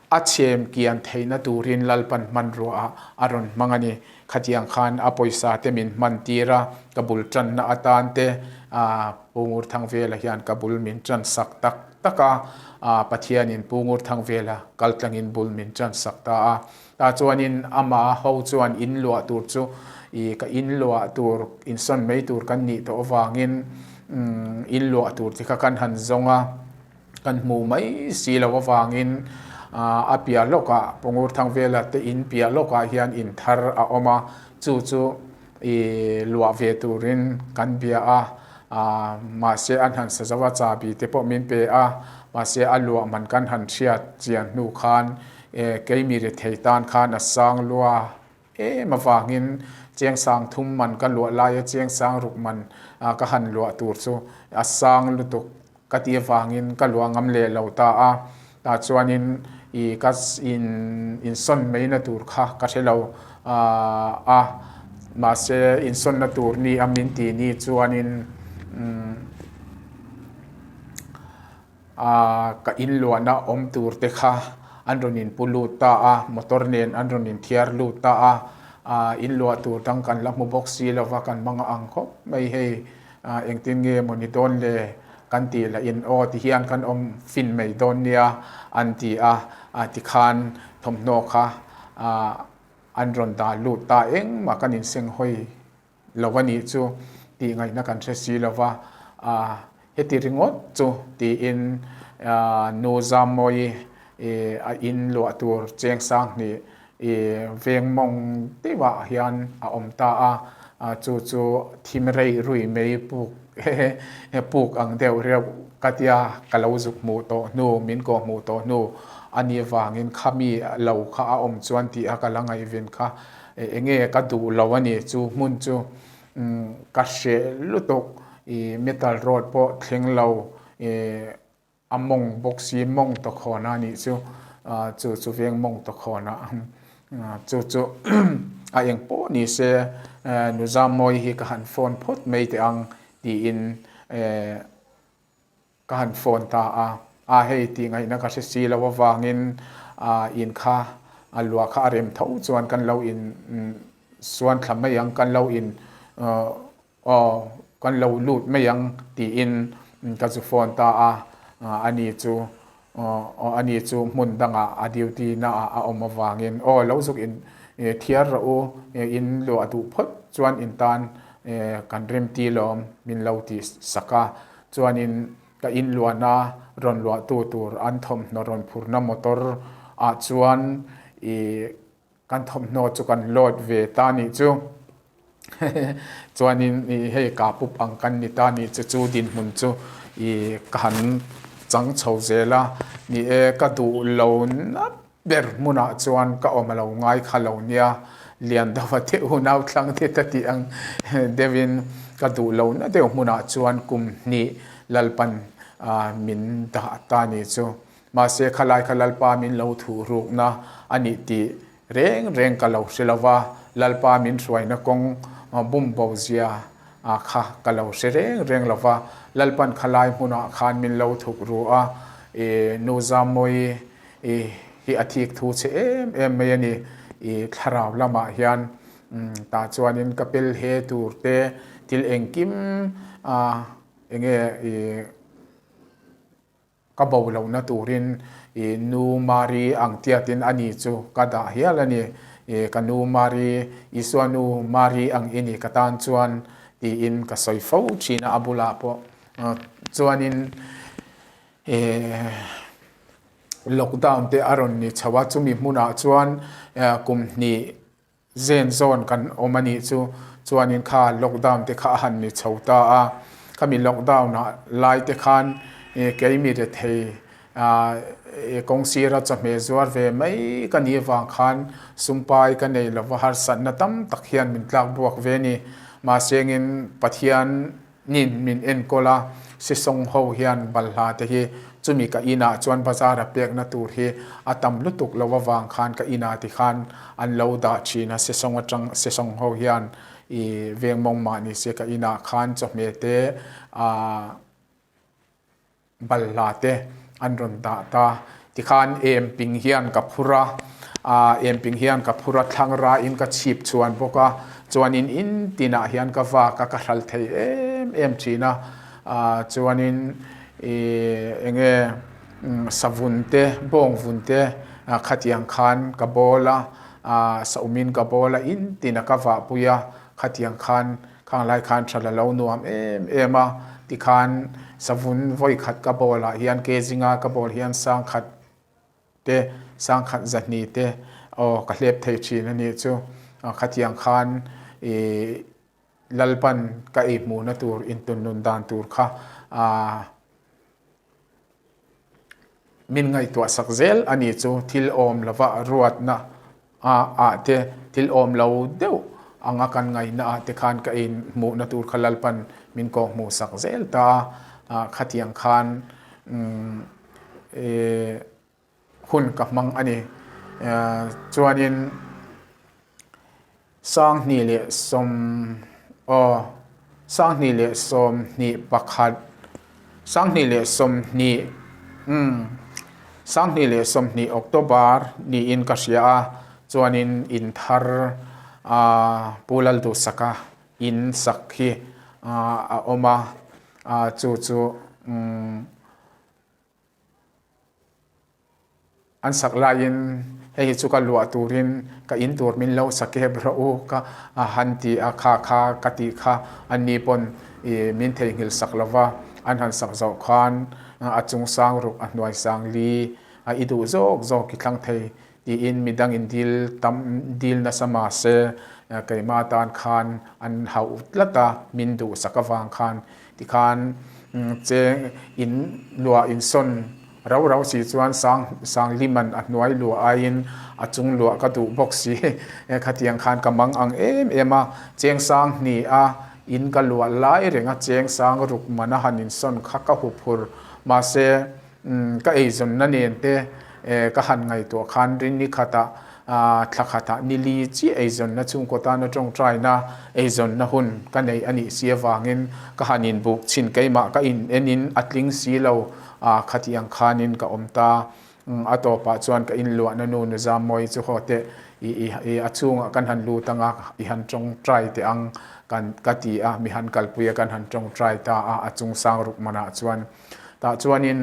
a chhem kian theihna turin Lalpan hmanrua ah a rawn hmang a ni. Khatiang khan a pawisa te min hman tir a, ka bul tanna atan te ah Pu Ngurthangvela hian ka bul min tan sak tak tak a, ah Pathianin Pu Ngurthangvela kaltlangin bul min tan sak ta a. Tah chuanin ama ho chuan in luah tur chu ih ka in luah tur insawn mai tur kan nih tawh avangin in luah tur te kha kan han zawng a, kan hmuh mai si loh avangin a piah lawkah Pungur Thangvela te in piah lawkah hian in thar a awm a, chu chu ih luah ve turin kan bia a, mahse an han sa zo a chahbi te pawh min pe a, mahse a luah man kan han hriat chian hnu khan E, kei mi rethei tan khan a sang lua em avangin chiang sang thum man ka luah laia chiang sang ruk man ka han luah tur chu a sang lutuk ka ti avangin ka luah ngam leh lo ta a. Tah chuanin i ka in insawn maina tur kha ka hre lo a, mahse insawnna tur ni a min ti ni chuanin Ka inluahna awm tur te kha an rawn inpu lut ta a, motor nen an rawn inthiar lut ta a, inluah tur dang kan la hmu bawk si lo va, kan hmang a ang khawp mai hei, engtin nge maw ni dawn le kan tih lah in aw ti hian kan awm fin mai dawn nia an ti a, tikhan thawmhnaw kha an rawn dah lut ta engmah kan insenghawi Lo a nih chu tih ngaihna kan hre si lo va, heti ringawt chu tiin Nu Zammawi a in luah tur cheng sang hnih veng mawng deuhah hian a awm ta a, chu chu thim reih rui mai puk puk ang deuh reuh ka tia ka lo zuk hmuh tawh hnu min kawh hmuh tawh hnu a nih avangin khami lo kha a awm chuan tih a ka la ngaihven kha. Enge ka duh lo a ni chu hmun chu ka hreh lutuk i metal road pawh thleng lo i a mawng bawk si mawng tawkhawn a nih chu chu chu veng mawng tawkhawn a chu chu a eng pawh ni se Nuzammawi hi ka han phone phawt mai teh ang tiin Ka han phone ta a, a hei tih ngaihna ka hre si lo avangin in kha a luah kha a rem tho chuan kan lo in suan thla mai ang, kan lo in aw kan lo lut mai ang tiin ka zu phone ta a, ani chu aw ani chu hmun dangah a duty na ah a awm avangin aw lo zuk in thiar rawh u, in luah duh phawt chuan in tan kan remti lawm min lo ti sak a, chuanin Ka inluahna rawn luahtu tur an thawmhnaw rawn phurna motor ah chuan i kan thawmhnaw chu kan load ve ta nih chu. Chuanin i hei ka pup ang kan ni ta nih chu chu dinhmun chu i ka han chang chho zel a. Ni e ka duh lo nap ber hmunah chuan ka awm a lo ngai kha lo nia, lian deuh a deuh unau thlang te ka tih ang deuhin ka duh lo na deuh hmunah chuan kum hnih Lalpan min dah ta ni chu. Mahse khalai kha Lalpa min lo thuh rukna a nih tih reng reng ka lo hre lo va, Lalpa min hruaina kawng bum bo zia kha ka lo hre reng reng lo va, Lalpan khalai hmunah khan min lo thuk ru a, nu Zammawi I hi a thik thu che em em mai a ni. I thlarau lamah hian tah chuanin ka pel he tur te thil engkim a enge i ka bo lohna turin i nu Mari ang tiatin a ni chu ka dah hial a ni. I ka nu Mari, Isua nu Mari ang i ni ka tan chuan tiin ka sawi fo thin a a bulah pawh chuanin Lockdown te a rawn ni chho a, chumi hmunah chuan kum hnih zen zawn kan awm a nih chu. Chuanin kha lockdown te kha a han ni chho ta a, khami lockdown ah lai te khan kei mi rethei kawng sira chawhmeh zuar ve mai ka nih avang khan sumpai ka nei lova harsatna tam tak hian min tlak buak ve a ni. Mahsengin Pathian Nin min enkawl a, sisawng ho hian balhla te hi chumi ka inah chuan bazar a pekna tur hi a tam lutuk lo avang khan ka inah ti khan an lo dah thin a, sisawng atang sisawng ho hian i veng mawng mah ni se ka inah khan chawhmeh te ah Balhla te an rawn dah ta. Tikhan em ping hian ka phur a, ah em ping hian ka phur a, thlang rain ka chhip chhuan bawk a, chuanin in tinah hian ka vak a, ka hral thei em em thin a, ah chuanin ih eng nge savun te, bawngvun te khatiang khan ka bawl a, ah saum-in ka bawl a, in tinah ka vahpui a, khatiang khan Khang lai khan tha la lo nuam em em a, tikhan savun vawi khat ka bawl ah hian ke zinga ka bawl hian sangkhat te sangkhat zahni te aw ka hlep thei thin a nih chu. Khatiang khan ih Lalpan ka ei hmuhna tur intunnun dan tur kha ah Min ngaihtuah sak zel a ni chu thil awm lova ruatna ah te thil awm lo deuh anga kan ngaihna ah te khan ka in hmuhna tur kha Lalpan min kawh hmuh sak zel ta a, khatiang khan hun ka hmang a ni. Chuanin 2010 aw 2021 2020 umm 2020 October niin ka hria a chuanin in thar ah Pu Lalduhsaka in sak hi a awm a chu chu umm. An sak laiin hei hi chu ka luah turin ka in tur min lo sa kep rawh u ka han ti a, kha kha ka tih kha an ni pawn ih min theihnghilh sak lo va, an han sak zawh khan a chung sang ruk a hnuai sang li a i duh zawk zawk i thlang thei tiin midangin dil tam dil nasa mahse keimah tan khan an hauh tlat a, min duh sak avang khan tikhan cheng in luah insawn Rau rau si chuan sang Sangliman a hnuai luah aiin a chung luah ka duh bawk si. Khatiang khan ka mang ang em em a, cheng sang hnih a in ka luah lai reng a, cheng sang ruk man a han insawn kha ka hu phur. Mahse, ka eizawnna nen te ka han ngaihtuah khan rinni khatah thla khatah ni li chiah eizawnna chhungkaw tana tawngtaina eizawnna hun ka nei a nih si avangin ka han inbuk chhin keimah ka in enin a tling si lo. A khati ang khanin ka awm ta. A tawpah chuan ka inluahna nu Nuzammawi chu haw teh. I i a chhungah kan han lut ang a, i han tawngtai teh ang kan ka ti a, mi han kalpui a kan han tawngtai ta a, a chung sang ruk manah chuan. Tah chuanin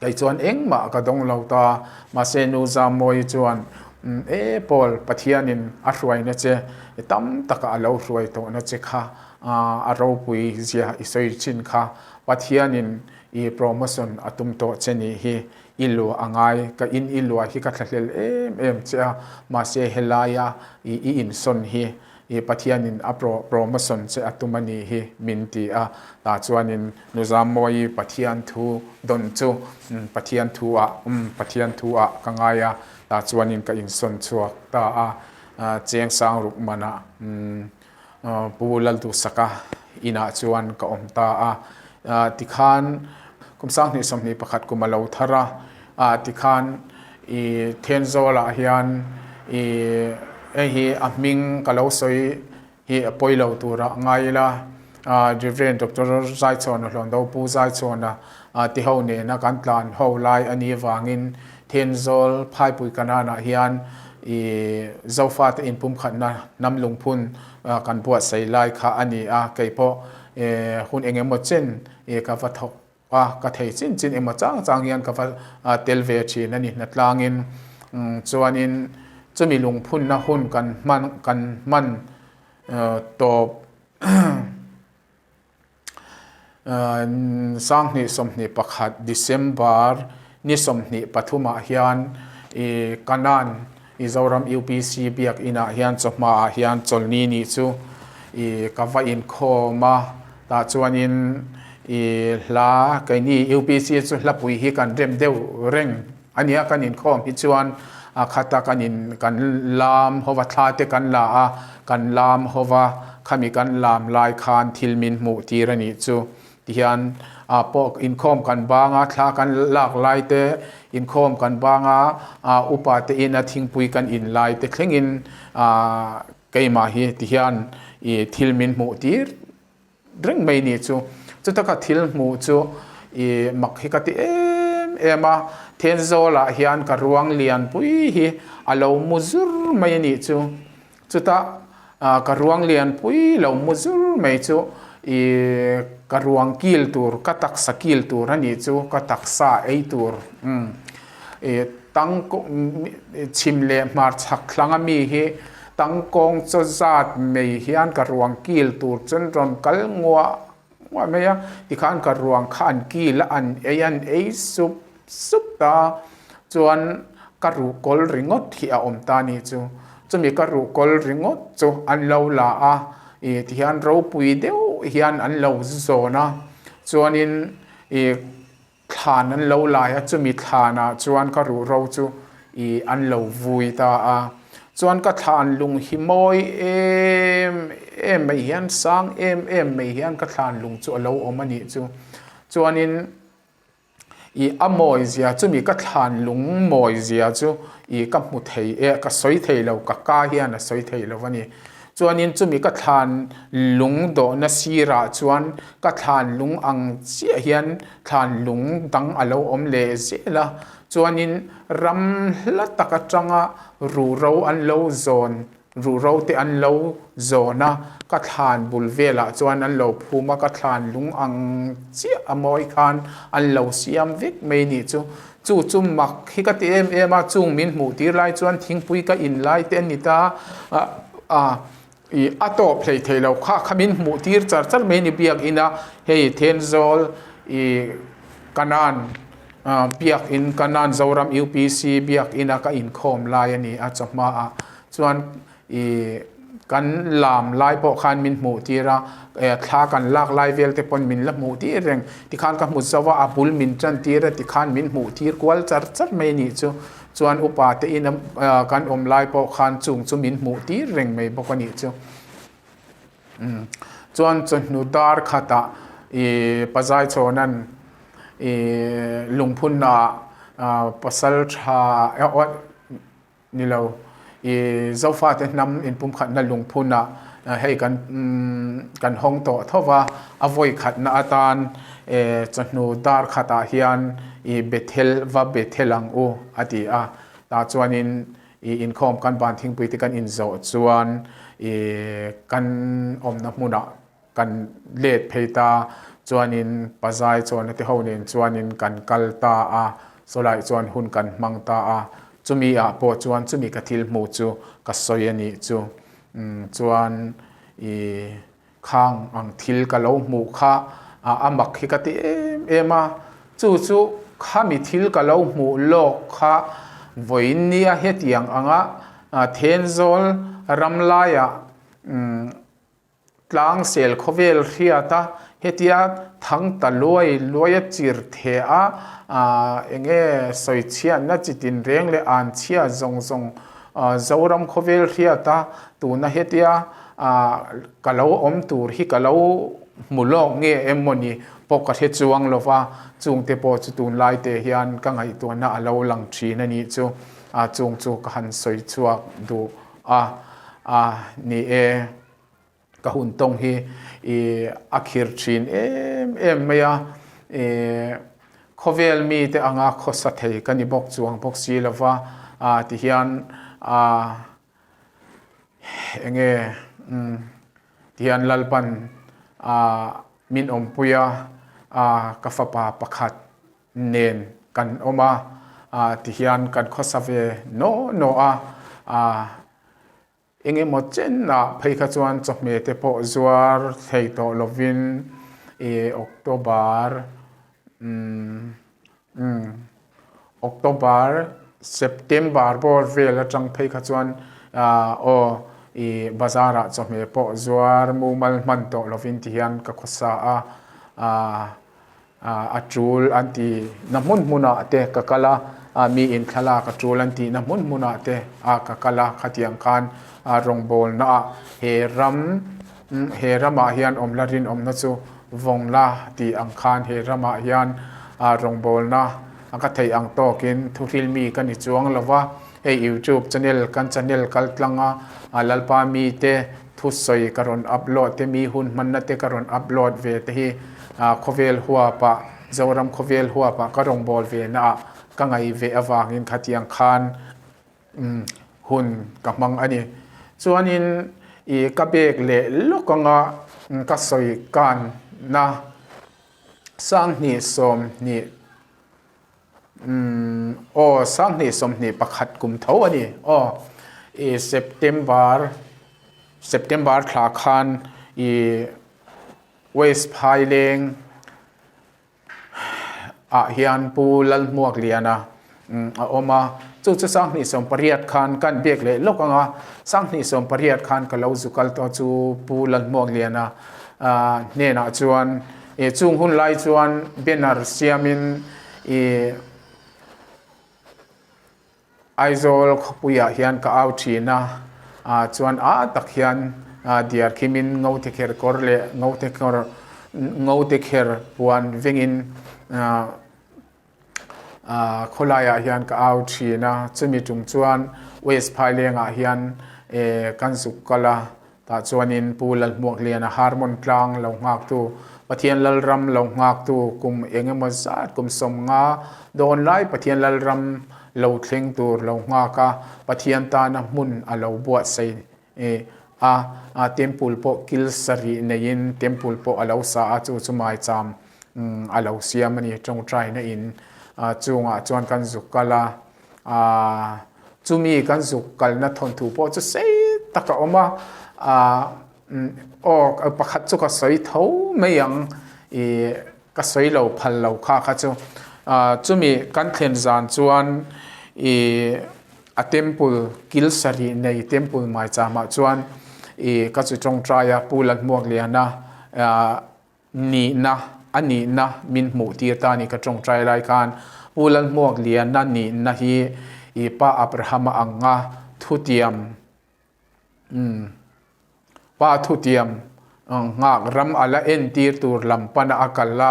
kei chuan engmah ka dawng lo ta, mahse nu Zammawi chuan E Paul, Pathianin a hruaina che tam taka a lo hruai tawhna che kha a ropui zia i sawi thin kha, Pathianin i promotion a tum tawh che nih hi I luah a ngai, ka in i luah hi ka thlahlel em em che a, mahse helaia i i insawn hi i Pathianin a promotion che a tum a nih hi min ti a, tah chuanin Nuzammawi Pathian thu dawn chu Pathian thu ah umm Pathian thu ah ka ngai a, tah chuanin ka insawn chhuak ta a, cheng sang ruk manah umm Pu Lalduhsaka inah chuan ka awm ta a, tikhan kum 2021 kum a lo thar a, tikhan i Thenzawlah hian i hei hi a hming ka lo sawi hi a pawi lo tura ngai ila, Rev. Doctor Zaichhawna Hlawndo Pu Zaichhawna ti ho nena kan tlan ho lai a nih avangin Thenzawl Phaipui Kananah hian i Zofate inpumkhatna hnam lungphun kan buatsaih lai kha a ni a, kei pawh hun eng emaw chen ka va thawk a, ka thei chin chin emaw chang chang hian ka va tel ve thin a ni hnatlangin. Chuanin chumi lungphunna hun kan hman kan hman tawp. 2021 December ni 23 ah hian i Kanan i Zoram UPC biakinn ah hian chawhma ah hian chawlhni ni chu i ka va inkhawm a, tah chuanin i hla keini UPC chu hlapui hi kan rem deuh reng a nia kan inkhawm hi chuan a khata kan in kan lam hova thla te kan la a kan lam hova khami kan lam lai khan thil min hmuh tir a nih chu tihian ah pawh inkhawm kan bang a thla kan lak lai te inkhawm kan bang a ah upa te ina thingpui kan in lai te thlengin ah keimah hi tihian ih thil min hmuh tir Reng mai ni chu. Chutaka thil hmuh chu i mak hi ka ti em em a, Thenzawlah hian ka ruang lian pui hi a lo mu zur mai a nih chu. Chuta ka ruang lian pui lo mu zur mai chu i ka ruang kil tur, ka taksa kil tur a nih chu, ka taksa ei tur. Umm i tang chhim leh hmar chhak thlang a mi hi tangkawng chaw zat mai hian ka ruang kil tur chuan rawn kal nguah nguah mai a, tikhan ka ruang kha an kil a, an ei an ei sup sup ta chuan ka ruhkawl ringawt hi a awm ta ni chu, chumi ka ruhkawl ringawt chu an lo la a, ih tihian ropui deuh hian an lo zawn a, chuanin ih. Thlan an lo lai a, chumi thlanah chuan ka ruhro chu i an lo vui ta a. Chuan ka thlan lung hi mawi em em mai hian, sang em em mai hian ka thlan lung chu a lo awm a nih chu. Chuanin i a mawi zia, chumi ka thlan lung mawi zia chu i ka hmu thei e, ka sawi thei lo, ka ka hian a sawi thei lo a ni. Chuanin chumi ka thlan lung dawhna sirah chuan ka thlan lung ang chiah hian thlan lung dang a lo awm leh zel a. Chuanin ram hla tak atanga ruhro an lo zawn, ruhro te an lo zawn a, ka thlan bul velah chuan an lo phum a, ka thlan lung ang chiah a mawi khan an lo siam vek mai nih chu. Chu chu mak hi ka ti em em a, chung min hmuh tir lai chuan thingpui ka in lai te a ni ta a, ih a tawp hlei thei lo kha kha min hmuh tir char char mai a ni biakinn a, hei Thenzawl ih Kanan biakinn Kanan Zoram UPC biakinn a ka inkhawm lai a ni a chawhma ah chuan I kan lam lai pawh khan min hmuh tir a, thla kan lak lai vel te pawn min la hmuh tir reng. Tikhan ka hmu zo a, a bul min tan tir a, tikhan min hmuh tir kual char char mai a nih chu. Chuan upa te ina kan awm lai pawh khan chung chu min hmuh tir reng mai bawk a nih chu. Chuan chawhnu dar khatah i Pazaichhawnan i lungphunna ah pasal tha Ni lo. I Zofate hnam inpumkhatna lungphunah hei kan kan hawng tawh tho va, a vawi khatna atan chawhnu dar khatah hian i Bethel va Bethel ang u a ti a. Tah chuanin I inkhawm kan ban thingpui te kan inzawh chuan i kan awmna hmunah kan let phei ta chuanin pazai chuan te ho nen chuanin kan kal ta a, sawlaiah chuan hun kan hmang ta a, chumi ah pawh chuan chumi ka thil hmuh chu ka sawi a nih chu. Chuan i khang ang thil ka lo hmuh kha a mak hi ka ti em em a, chu chu khami thil ka lo hmuh lawk kha vawiin nia hetiang anga Thenzawl ram laiah Tlang sel khawvel hriat a, hetia thang ta luai luai a chir the a, eng nge sawi chhiatna chi tin reng leh an chhia zawng zawng Zoram khawvel hriat a, tuna hetia ka lo awm tur hi ka lo hmu lawk nge em maw ni pawh ka hre chuang lo va, chungte pawh chu tunlai te hian ka ngaihtuahna a lo lang thin a nih chu, chung chu ka han sawi chhuak duh a, a ni e. Ka hun tawng hi i a khir thin em em mai a, i khawvel mite anga khawsa thei ka ni bawk chuang bawk si lo va, a ti hian a eng nge umm ti hian Lalpan a min awmpui a, a ka fapa pakhat nen kan awm a, a ti hian kan khawsa ve naw naw a, a. Eng emaw chenah phei kha chuan chawhmeh te pawh zuar thei tawh lovin i October umm umm October September bawr vel atang phei kha chuan ah aw i bazar ah chawhmeh pawh zuar mumal hman tawh lovin ti hian ka khawsa a ah A tul an ti na hmun hmunah te ka kal a, mi in thlalak a tul an tih na hmun hmunah te a ka kal a, khatiang khan rawngbawlna ah he ram he ramah hian awm la rinawmna chu vawng la tih ang khan he ramah hian rawngbawlna ka theih ang tawkin thuhril mi ka ni chuang lo va, hei youtube channel kan channel kal tlang a Lalpa mite Thusawi ka rawn upload te, mi hun hmanna te ka rawn upload ve te hi khawvel huapah, Zoram khawvel huapah ka rawngbâwl ve naah ka ngaih ve avangin khatiang khan hun ka hmang a ni. Chuanin i ka bag leh lawk anga ka sawi kanna 20 20 Umm aw 2021 kum tho a ni aw i September September thla khan i West Phaileng ah hian Pu Lalhmuakliana a awm a chu chu 2018 khan kan biak leh lawk ang a 2018 khan ka lo zu kal tawh chu Pu Lalhmuakliana hnenah chuan I chung hun lai chuan banner siamin i Aizawl khawpuiah hian ka au thin a, ah chuan ah tak hian diar khimin ngote kher kawr leh ngote kawr ngote kher puan vengin ah khawlaiah hian ka au thin a, chumi tum chuan West Phailengah hian kan zuk kal a. Tah chuanin Pu Lalhmuakliana Harmon tlang lo nghaktu, Pathian Lalram lo nghaktu kum eng emaw zat kum 50 dawn lai Pathian Lalram lo thleng tur lo nghak a, Pathian tana hmun a lo buatsaih a, a temple pawh kil sarih neiin temple pawh a lo sa a, chu chu maicham a lo siam a ni, tawngtaina in chungah chuan kan zuk kal a. Aaa chumi kan zuk kalna thawnthu pawh chu sei tak a awm a, aaa aw pakhat chu ka sawi tho mai ang ih ka sawi lo phal lo kha kha chu aaa chumi kan thlen zan chuan ih a temple kil sarih nei temple maicham ah chuan ih ka chu tawngtai a Pu Lalhmuakliana aaa Nihna, a nihna min hmuh tir ta ni ka tawngtai lai khan Pu Lalhmuakliana nihna hi i pa Abrahama anga thutiam, umm, pa thutiam nghak ram a la entir tur lam pana a kal a,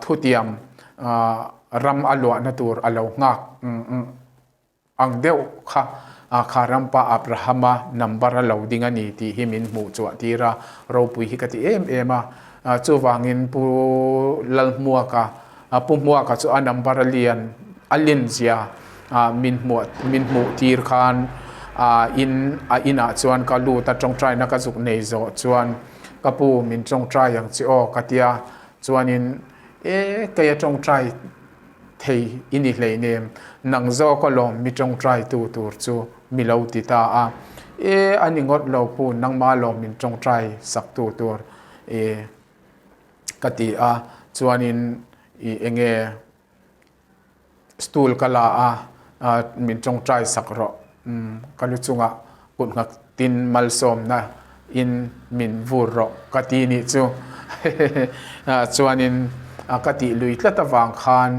thutiam ram a luahna tur a lo nghak Ang deuh kha kha rampa Abrahama number a lo ding a ni tih hi min hmuh chhuah tir a, ropui hi ka ti em em a. Chuvangin Pu Lalhmuaka, Pu Hmuaka chu a number a lian, a lin zia min hmuh min hmuh tir khan in a inah chuan ka lut a tawngtaina ka zuk nei zawh chuan ka pu min tawngtai ang che aw ka tia chuanin e kei a tawngtai thei i ni hleinem nang zawk alawm mi tawngtai tu tur chu mi lo ti ta a e a ni ngawt lo pu nangmah alawm min tawngtai sak tu tur e ka ti a chuanin i enge stool ka la a min tawngtai sak rawh ka lu chungah kut nghak tin malsawmna in min vur rawh ka ti nih chu chuanin ka tih lui tlat avang khan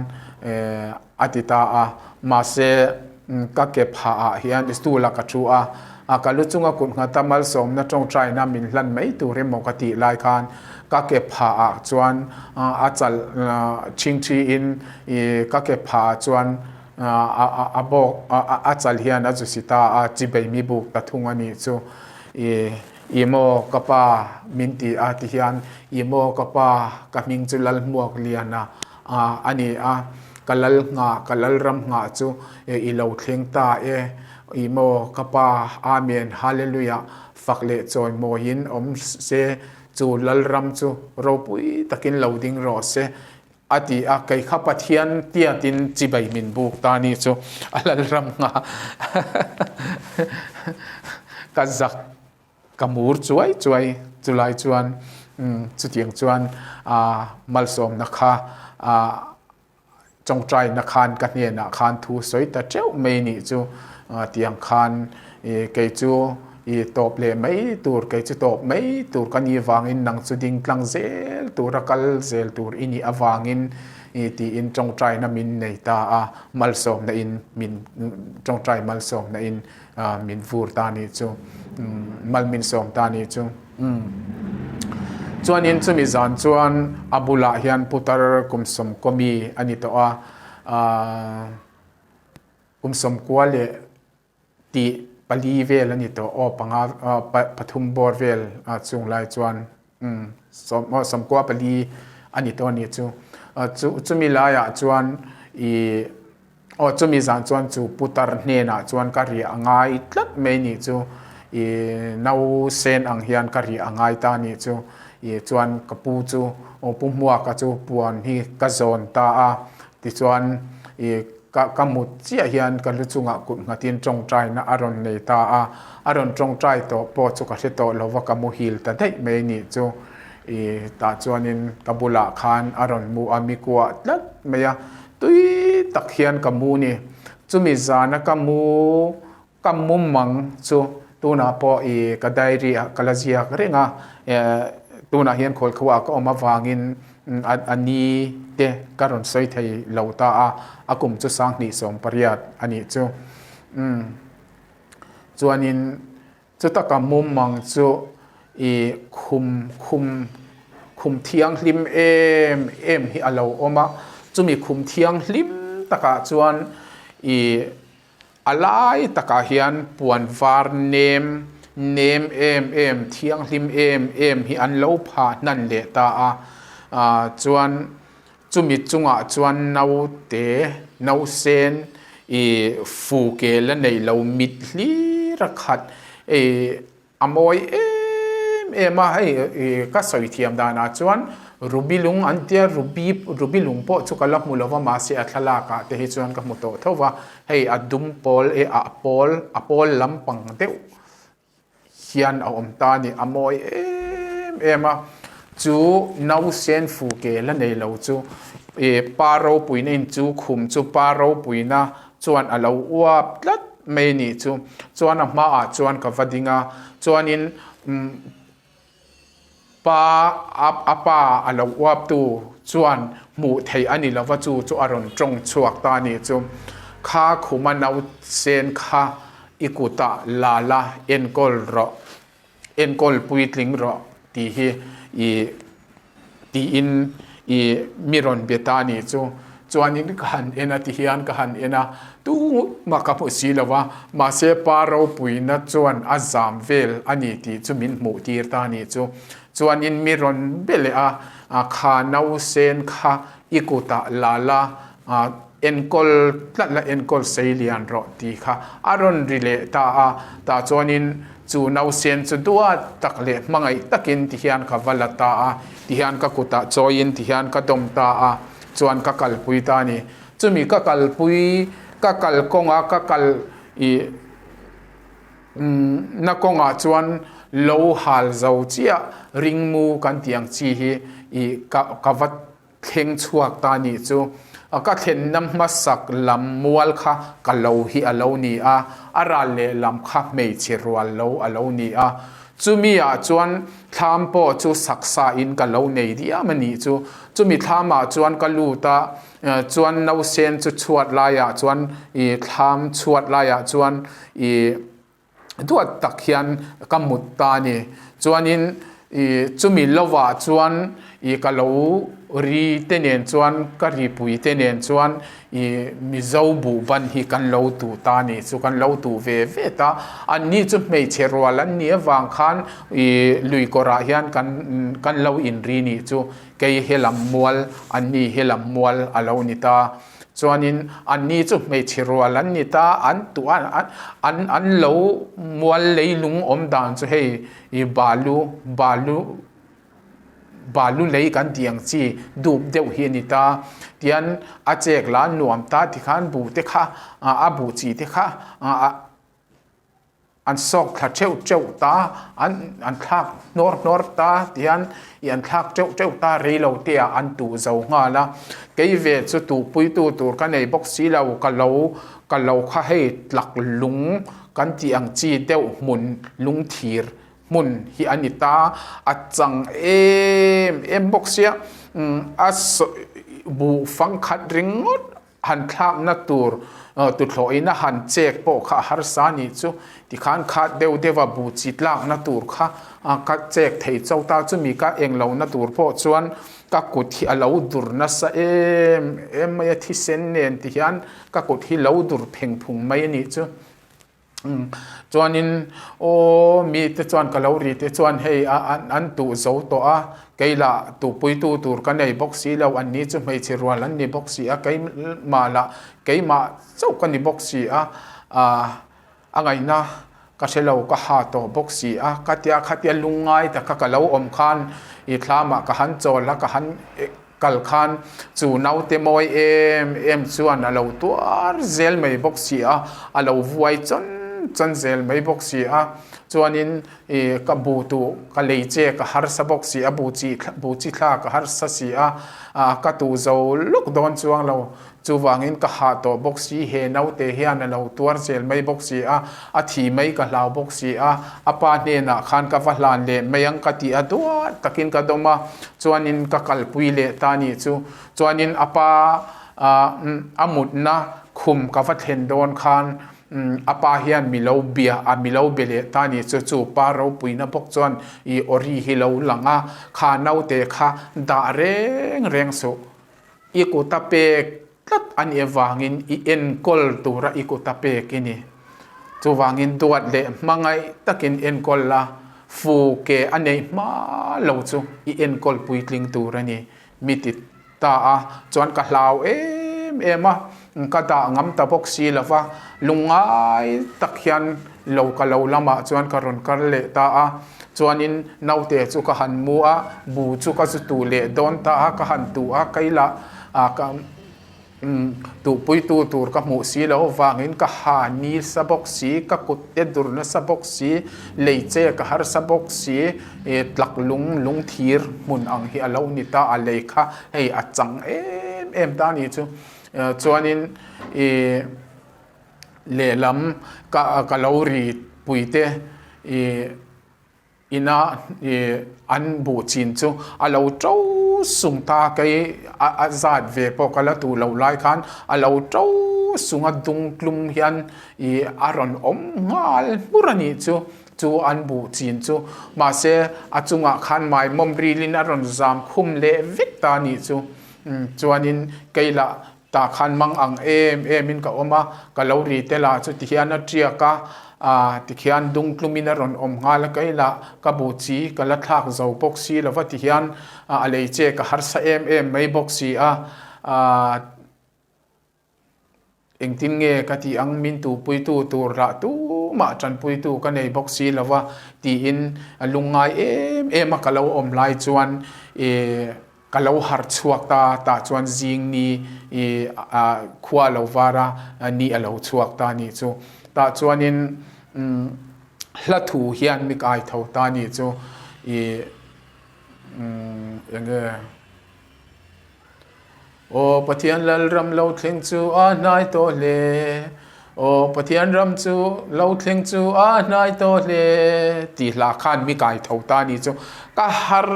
a ti ta a mahse ka ke phah ah hian stool ah ka thu a ka lu chunga kut nghata malsawmna tawngtaina min hlan mai tur emaw ka tih lai khan ka ke phah ah chuan a chal chhingthi in ka ke phah ah chuan a bawk a chal hian a zu si ta a chibei mi buk ta thung a nih chu i maw ka pa min ti a ti hian i maw ka pa ka hming chu Lalhmuak Liana a ni a ka lal nghah ka lal ram nghah chu i lo thleng ta e i maw ka pa Amen Hallelujah fak leh chawi mawiin awm se chu lal ram chu ropui takin lo ding rawh se a ti a kei kha Pathian tiatin chibai min buk ta ni chu a lal ram nghah ka zak Ka mur chuai chuai chulai chuan chutiang chuan malsawmna kha tawngtaina khan ka hnenah khan thu sawi ta teuh mai nih chu tiang khan kei chu i tawp leh mai tur kei chu tawp mai tur ka nih vangin nang chu ding tlang zel tura kal zel tur i nih avangin tiin tawngtaina min nei ta a malsawmna in min tawngtai malsawmna in min vur ta ni chu mal min sawm ta ni chu chuanin chumi zan chuan a bulah hian putar kum sawmkaw mi a ni tawh a kum sawmkua leh tih pali vel a ni tawh aw panga pathum bawr vel chung lai chuan sawmkua pali a ni tawh a ni chu chumi laiah chuan ih Aw chumi zan chuan chu putar hnenah chuan ka riah a ngai tlat mai nih chu i nausen ang hian ka riah a ngai ta nih chu i chuan ka pu chu aw pu Hmuaka chu puan hi ka zawn ta a tichuan i ka ka mut chiah hian ka lu chungah kut nghatin tawngtaina a rawn nei ta a a rawn tawngtai tawh pawh chu ka hre tawh lo va ka muhil ta daih mai nih chu i tah chuanin ka bulah khan a rawn mu a mi kuah tlat mai a. Tui tak hian ka mu ni. Chumi zana ka mu ka mumang chu tunah pawh i ka diary ah ka la ziak reng a, tunah hian khualkhuah ka awm avangin a ni te ka rawn sawi thei lo ta a, a kum chu 2018 a nih chu. Chuanin Chutaka mumang chu i khum khum khum thianghlim em em hi a lo awm a, chumi khum thianghlim takah chuan i a lai takah hian puan var nem nem em em thianghlim em em hi an lo phah hnan leh ta a, chuan chumi chungah chuan naute nausen i fu ke la nei lo mit hlir a khat i a mawi em em a hei i ka sawi thiam danah chuan ruby lung an tia ruby ruby lung pawh chu ka la hmu lo va mahse a thlalak ah te hi chuan ka hmu tawh tho va hei a dum pawl e a pawl a pawl lampang deuh hian a awm ta a ni. A mawi em em a, chu nausen fu ke la nei lo chu ih pa ropuina in chu khum chu pa ropuina chuan a lo uap tlat mai a nih chu. Chuan a hmaah chuan ka va ding a, chuanin umm pa a pa a lo uap tu chuan hmuh theih a ni lova chu chu a rawn tawng chhuak ta a nih chu. Kha khuma nausen kha i kutah la la enkawl rawh, enkawl puitling rawh tih hi i tiin i mi rawn be ta a nih chu. Chuanin ka han en a ti hian ka han en a, tumah ka hmu si lo va, mahse pa ropuina chuan a zam vel a ni tih chu min hmuh tir ta a nih chu. Chuanin mi rawn be leh a, kha nausen kha i kutah la la. Enkawl tlat la enkawl sei lian rawh tih kha a rawn ri leh ta a, tah chuanin chu nausen chu duat tak leh hmangaih takin tihian ka va la ta a, tihian ka kutah chawiin tihian ka dawm ta a, chuan ka kalpui ta a ni. Chumi ka kalpui, ka kal kawnga ka kal ih na kawngah chuan lo hal zo chiah ringmu kan tih ang chi hi ih ka ka va Thleng chhuak ta nih chu ka thlenna hmasak lam mual kha ka lo hi a lo ni a, a ral leh lam kha hmeichhe rual lo a lo ni a. Chumi ah chuan thlam pawh chu saksa in ka lo nei diam a nih chu. Chumi thlam ah chuan ka lut a, chuan nausen chu chhuat lai ah chuan ih thlam chhuat lai ah chuan ih Duat tak hian ka mut ta a ni. Chuanin ih chumi lovah chuan ih ka lo ri te nen chuan ka ripui te nen chuan ih Mizo buhban hi kan lo tuh ta a ni chu kan lo tuh ve ve ta. Anni chu hmeichhe rual an nih avang khan ih lui kawrah hian kan kan lo inri nih chu kei he lam mual anni he lam mual a lo ni ta. Chuanin anni chu hmeichhe rual an ni ta, an tuh a, an an lo mual leilung awm dan chu hei i balu balu balu lei kan tih ang chi dup deuh hi a ni ta. Tian a chek la nuam ta tikhan buh te kha a buh chi te kha a. An sawk thla teuh teuh ta, an an thlak hnawr hnawr ta tihian ih an thlak teuh teuh ta rei lo te ah an tuh zo nghal a. Kei ve chu tuhpuitu tur ka nei bawk si lo, ka lo ka lo kha hei tlak lung kan tih ang chi deuh hmun lung thir hmun hi a ni ta, a chang em em bawk sia a buh fangkhat ringawt Han thlakna tur tuthlawhin a han chek pawh kha a harsa a nih chu. Tikhan khat deuh deuha bu chi tlakna tur kha ka chek thei chauh ta. Chumi ka englohna tur pawh chuan ka kut hi a lo dur nasa em em mai a, thisen nen ti hian ka kut hi lo dur pheng phung mai a nih chu. Chuanin aw mite chuan ka lo ri te chuan hei an tuh zo tawh a, kei lah tuhpuitu tur ka nei bawk si lo, an ni chu hmeichhe rual an ni bawk si a, keimah lah keimah chauh ka ni bawk si a, a ngaihna ka hre lo ka ha tawh bawk si a, khatia khatia lungngai taka ka lo awm khan i thlamah ka han chawl a, ka han. Kal khan chu naute mawi em em chuan a lo tuar zel mai bawk si a, a lo vuai chawn chawn zel mai bawk si a. Chuanin ih ka bu tuh ka lei che ka harsa bawk si a, bu chi bu chi thla ka harsa si a, ah ka tuh zo lawk dawn chuang lo. Chuvangin ka hah tawh bawk si, he naute hian a lo tuar zel mai bawk si a, a thi mai ka hlau bawk si a, a pa hnenah khan ka va hlan leh mai ang ka tih a duat takin ka dawm a, chuanin ka kalpui leh ta nih chu. Chuanin a pa a mutna khum ka va thlen dawn khan a pa hian mi lo bia a, mi lo be leh ta nih chu, chu pa ropuina bawk chuan i awri hi lo lang a, kha naute kha dah reng reng suh. I kut a pek tlat a nih avangin i enkawl tura i kut a pek i ni. Chuvangin duat leh hmangaih takin enkawl la, fu ke a neih hma lo chu i enkawl puitling tur a ni. Mi ti ta a, chuan ka hlau em em a, ka dah ngam ta bawk si lo va, lungngai tak hian lo ka lo lamah chuan ka rawn kal leh ta a. Chuanin naute chu ka han mu a, bu chu ka zu tuh leh dawn ta a, ka han tuh a, keilah ka tuhpuitu tur ka hmuh si lo vangin ka ha nisa bawk si, ka kut te dur nasa bawk si, lei che ka harsa bawk si, tlak lung lung thir hmun ang hi a lo ni ta a, lei kha hei a chang em em ta a nih chu. Chuanin ih. Lehlam ka ka lo ri pui te ih ina ih an buh chin chu a lo to sung ta kei a a zat ve pawh ka la tuh loh lai khan a lo to sung a dung tlum hian ih a rawn awm nghal hmur a nih chu chu an buh chin chu mahse a chungah khan maimawm rilin a rawn zam khum leh vek ta a nih chu chuanin kei lah Tah khan mang ang em em in ka awm a, ka lo ri tel a chu tihian a tiak a, ah tikhian dung tlum in a rawn awm nghal a, kei lah ka bu chi ka la thlak zo bawk si lo va tihian a lei che ka harsa em em mai bawk si a, ah. Engtin nge ka tih ang min tuhpuitu tur lah tumah tanpuitu ka nei bawk si lo va tiin lungngai em em a ka lo awm lai chuan ih ka lo harh chhuak ta tah chuan zing ni ih khua lo var a ni a lo chhuak ta nih chu. Tah chuanin hla thu hian mi kai tho ta nih chu ih eng nge. Aw Pathian Lalram lo thleng chu a hnai tawh hle. Aw Pathian ram chu lo thleng chu a hnai tawh hle tih hla khan mi kai tho ta ni chu ka har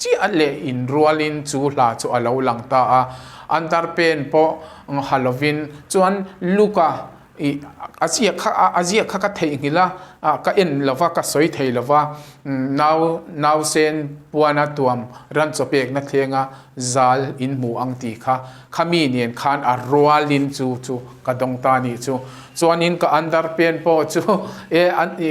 chiah leh inrualin chu hla chu a lo lang ta a. Underpen pawh ha lovin chuan Luka Ih, a ziak kha, a ziak kha ka theihnghilh a, ka en lo va, ka sawi thei lo va, nau, nausen puana tuam ran chaw pekna thlenga zal in hmu ang tih kha, khami nen khan a rualin chu chu ka dawng ta nih chu. Chuanin ka underpant pawh chu e,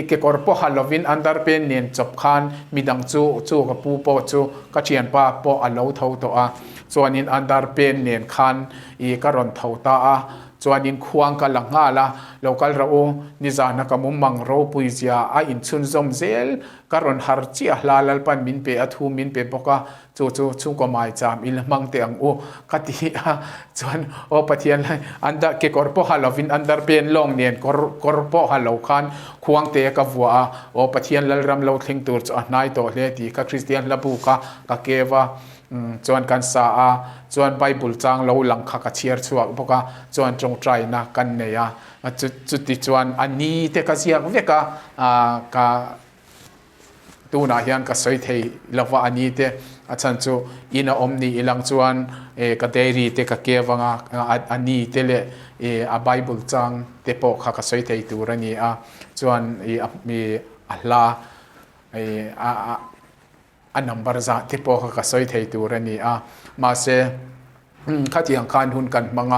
kekawr pawh ha lovin underpant nen chawp khan midang chu, chu ka pu pawh chu ka thianpa pawh a lo tho tawh a, chuanin underpant nen khan ih ka rawn tho ta a. Chuanin khuang ka la nghal a, lo kal rawh u, nizana ka mumang ropui zia a inchhunzawm zel, ka rawn har chiah hla Lalpan min pe a, thu min pe bawk a, chu chu chhungkaw maicham i la hmang teh ang u, ka ti a, chuan aw Pathian lai under kekawr pawh ha lovin underpant lawng nen kawr kawr pawh ha lo khan khuang te ka vuah a, aw Pathian Lalram lo thleng tur chu a hnai tawh hle tih kha Kristian hla bu kha ka keu a. Chuan kan sa a, chuan Bible chang lo lang kha ka chhiar chhuak bawk a, chuan tawngtaina kan nei a, chuti chuan a ni te ka ziak vek a, ka tunah hian ka sawi thei lo va a ni te, a chhan chu in a awm ni ilang chuan ka diary te ka keu ang a, a ni te leh a Bible chang te pawh kha ka sawi thei tur a ni a, chuan a hla a. A number zah te pawh kha ka sawi thei tur a ni a, mahse khatiang khan hun kan hmang a,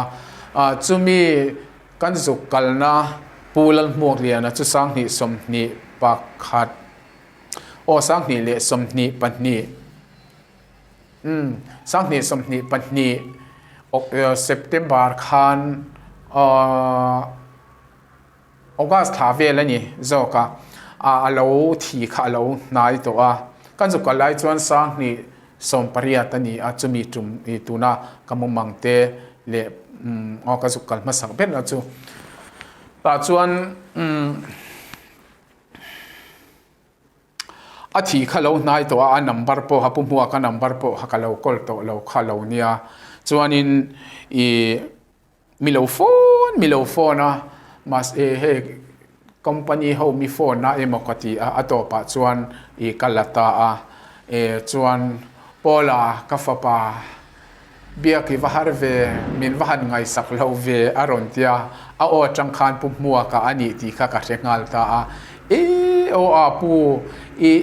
chumi kan zuk kalna Pu Lalhmuakliana chu 2021 aw 2022 umm 2022 September khan aaa. August thla vel a ni zawk a, a lo thi kha a lo hnai tawh a, kan zuk kal lai chuan 2018 a ni a, chumi tum i tuna ka mumang te leh aw ka zuk kal hmasak ber na chu tah chuan umm a thi kha lo hnai tawh a, a number pawh a pu hmuak a number pawh kha ka lo kawl tawh lo kha lo nia chuanin ih. Mi lo phone, mi lo phone a, mahse hei company ho mi phone a emaw ka ti a, a tawpah chuan ih ka la ta a, eh chuan Paula ka fapa biak i va har ve, min va han ngaihsak lo ve a rawn ti a, a aw atang khan Pu Hmuaka a nih tih kha ka hre nghal ta a, eh aw a pu ih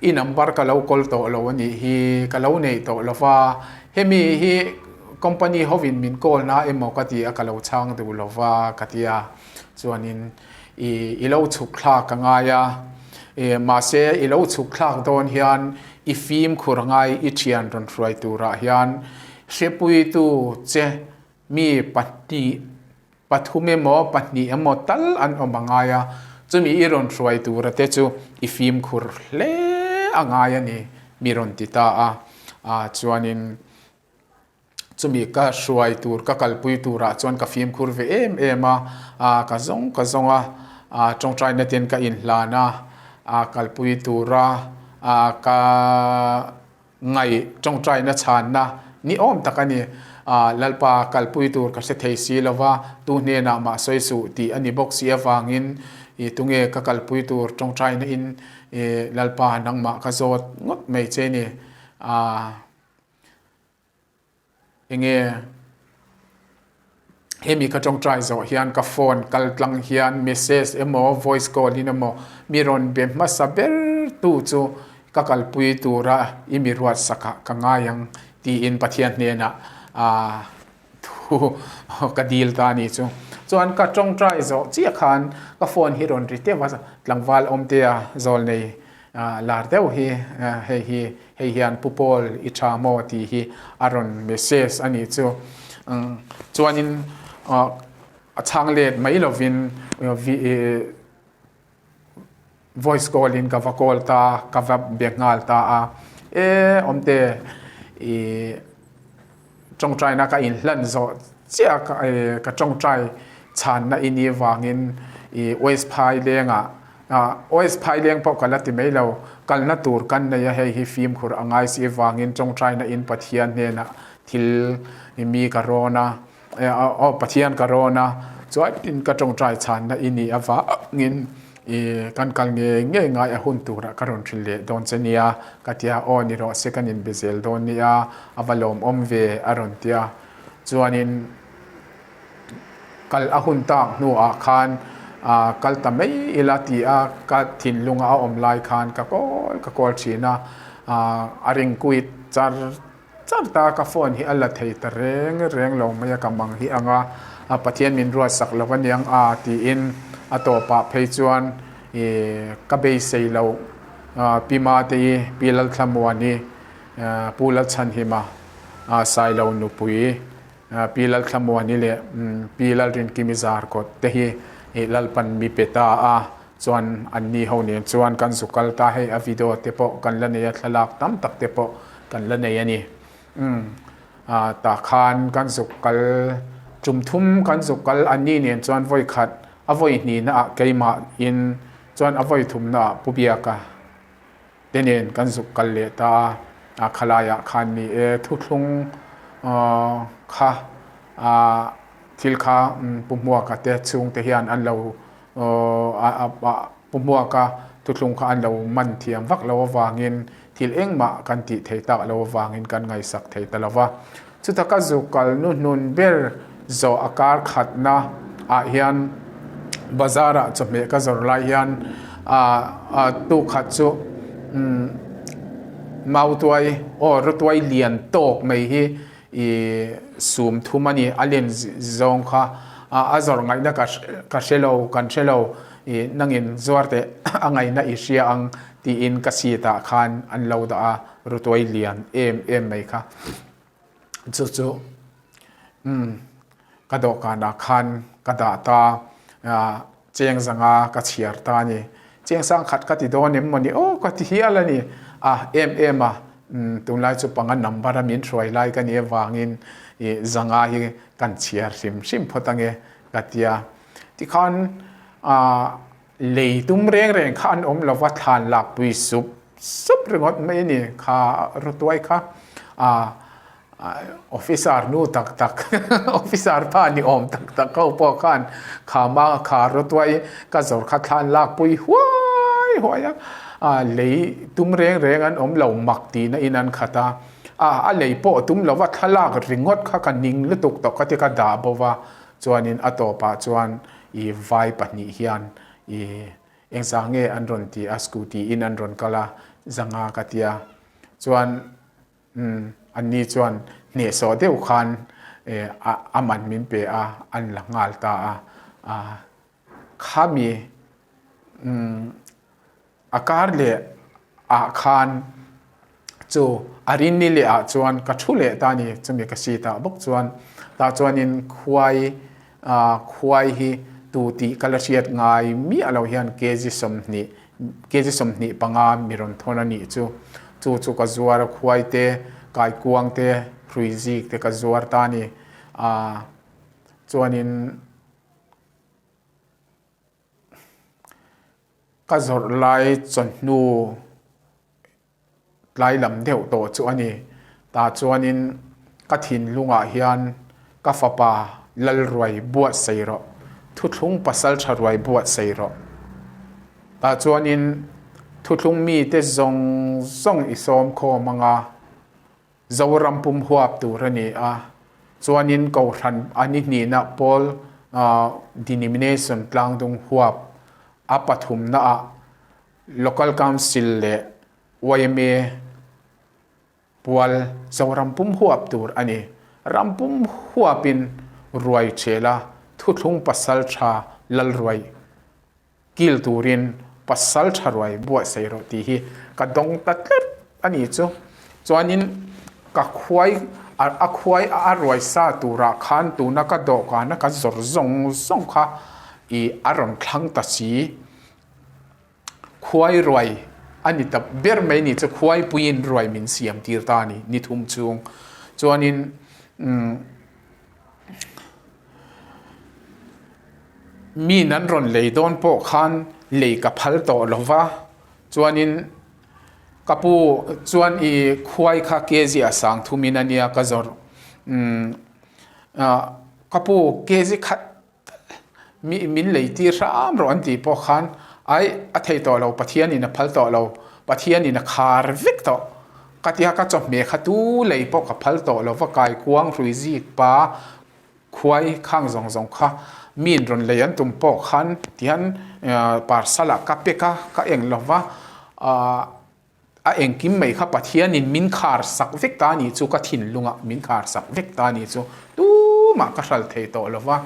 i number ka lo kawl tawh lo a nih hi, ka lo neih tawh lo va, hemi hi company hovin min call na emaw ka ti a, ka lo chhang duh lo va ka ti a, chuanin i i lo chhuk thlak a ngai a, i mahse i lo chhuk thlak dawn hian i fimkhur a ngai i thian rawn hruai turah hian hrepuitu che mi pahnih pathum emaw pahnih emaw tal an awm a ngai a, chumi i rawn hruai tura te chu i fimkhur hle a ngai a ni, mi rawn ti ta a, ah chuanin chumi ka hruai tur ka kalpui turah chuan ka fimkhur ve em em a, ah ka zawng ka zawng a, ah tawngtaina ten ka inhlan a, ah kalpui tura ah ka. Ngaih tawngtaina chhanna ni awm tak a ni. Lalpa kalpui tur ka hre thei si lo va, tu hnenah mah sawi suh tih a ni bawk si avangin i tunge ka kalpui tur tawngtaina in i Lalpa nangmah ka zawt ngawt mai che ni. Enge hemi ka tawngtai zawh hian ka phone kal tlang hian message emaw voice call in emaw mi rawn be hmasa ber tu chu ka kalpui tura i mi ruat sakah ka ngai ang tiin Pathian hnenah ah thu ka dil ta a ni chu. Chuan ka tawngtai zawh chiah khan ka phone hi rawn ri teuh a tlangval awmtea zawl nei Lar deuh hi hei hi hei hian Pu Paul i tha maw tih hi a rawn message a nih chu. Chuanin. A chhang let mai lovin voice call in ka va call ta, ka va be nghal ta a. E awmte i tawngtaina ka inhlan zawh chiah ka tawngtai chhanna i nih vangin i West Phailengah West Phaileng pawh ka la ti mai lo, kalna tur kan nei a, hei hi fimkhur a ngai si vangin tawngtaina in Pathian hnenah thil mi ka rawn a. Aw Pathian ka rawn a, chuanin ka tawngtai chhanna i nih avangin i kan kal ngei ngei ngai a hun turah ka rawn hrilh leh dawn che nia ka ti a, aw ni rawh se kan inbe zel dawn nia a va lawmawm ve a rawn ti a, chuanin kal a hun tak hnuah khan kal ta mai ila ti a ka thinlunga a awm lai khan ka kawl ka kawl thin a, a ring kuit char Char ta ka phone hi a la thei ta reng reng lo mai a ka mang hi ang a, a Pathian min ruatsak lo aniang a tiin a tawpah phei chuan ih ka beisei lo Pi Mate-i, Pi Lalthlamuani, Pu Lalchhanhima, Sailo nupui Pi Lalthlamuani leh Pi Lalrinkimi Zarkawt te hi ih Lalpan mi pe ta a chuan anni ho nen chuan kan zu kal ta hei a video te pawh kan la nei a thlalak tam tak te pawh kan la nei a ni. Umm tah khan kan zuk kal tum thum kan zuk kal anni nen chuan vawi khat a vawi hnihna ah keimah in chuan a vawi thumna ah Pu Biaka te nen kan zuk kal leh ta a, khalai ah khan ni e thuthlung kha thil kha Pu Hmuaka te chhungte hian an lo Pu Hmuaka thuthlung kha an lo man thiam vak lo avangin thil engmah kan tih thei tak lo avangin kan ngaihsak thei ta lo va. Chuta ka zuk kal nuhnun ber zawh a kar khatna ah hian bazar ah chawhmeh ka zawrh lai hian tuk khat chu mautuai aw rawtuai lian tawk mai hi I sum thum a ni, a len zawng kha a zawrh ngaihna ka ka hre lo, kan hre lo, i nangin zuar teh a ngaihna i hria ang tiin ka seat ah khan an lo dah a, rutuai lian em em mai kha chu chu umm ka dawhkan ah khan ka dah ta a. Cheng zanga ka chhiar ta a ni. Cheng sang khat ka ti dawn em maw ni? Aw ka ti hial a ni. A em em a, umm tunlai chu panga number a min hruai lai ka nih avangin ih zanga hi kan chhiar hrim hrim phawt ange ka ti a. Tikhan ah lei tum reng reng kha an awm lova thlan lakpui sup sup ringawt mai a ni kha rawtuai kha. Ah Officer nu tak tak, officer pa ni awm tak tak ho pawh khan kha ma kha rawtuai ka zawr kha thlan lak pui huai huai a, lei tum reng reng an awm lo mak tihna in an khat a, a lei pawh tum lova thlalak ringawt kha ka ning lutuk tawh ka ti ka dah bo va, chuanin a tawpah chuan i vai pahnih hian i engzah nge an rawn ti a scooty in an rawn kal a zanga ka tia chuan Umm, anni chuan hnehsawh deuh khan a man min pe a, an la nghal ta a. Khami umm a kar leh ah khan chu a rinni leh ah chuan ka thu leh ta a ni, chumi ka seat ah bawk chuan tah chuanin khuai khuai hi tu tih ka la hriat ngai miah lo hian kg 20 Kg 25 mi rawn thawn a nih chu. Chu chu ka zuar a, khuai te, kaikuang te, hrui zik te ka zuar ta a ni. Aaa chuanin ka zawrh lai chawhnu Tlai lam deuh tawh chu a ni. Tah chuanin ka thinlungah hian ka fapa Lalruai buatsaih rawh, thuthlung pasal tha ruai buatsaih rawh. Tah chuanin thuthlung mite zawng zawng i sawm khawm anga Zoram pum huap tur a ni a. Chuanin Kohhran a ni hnihna pawl denomination tlangdung huap a pathumnaah Local Council leh yma pual Zoram pum huap tur a ni. Ram pum huapin ruai thela thuthlung pasal tha lal ruai kil turin pasal tha ruai buatsaih rawh tih hi ka dawng ta tlat a ni chu. Chuanin ka khuai. A khuai a ruai sa turah khan tuna ka dawhkana ka zawrh zawng zawng kha ih a rawn thlang ta si. Khuai ruai a ni ta ber mai ni chu khuai puiin ruai min siam tir ta a ni, ni thum chhung. Chuanin umm mi nan rawn lei dawn pawh khan lei ka phal tawh lo va, chuanin Ka pu chuan i khuai kha kg a sang thum in a nia ka zawrh. Umm ka pu kg khat mi min lei tir hram rawh an tih pawh khan ai a thei tawh lo Pathian in a phal tawh lo Pathian in a khar vek tawh ka tia ka chawhmeh kha tu lei pawh ka phal tawh lo va kaikuang hrui zik pa Khuai khang zawng zawng kha miin rawn lei an tum pawh khan tihian parcel ah ka pack a, ka eng lo va, a engkim mai kha Pathianin min khar sak vek ta anih chu ka thinlungah min khar sak vek ta anih chu tumah ka hral thei tawh lo va.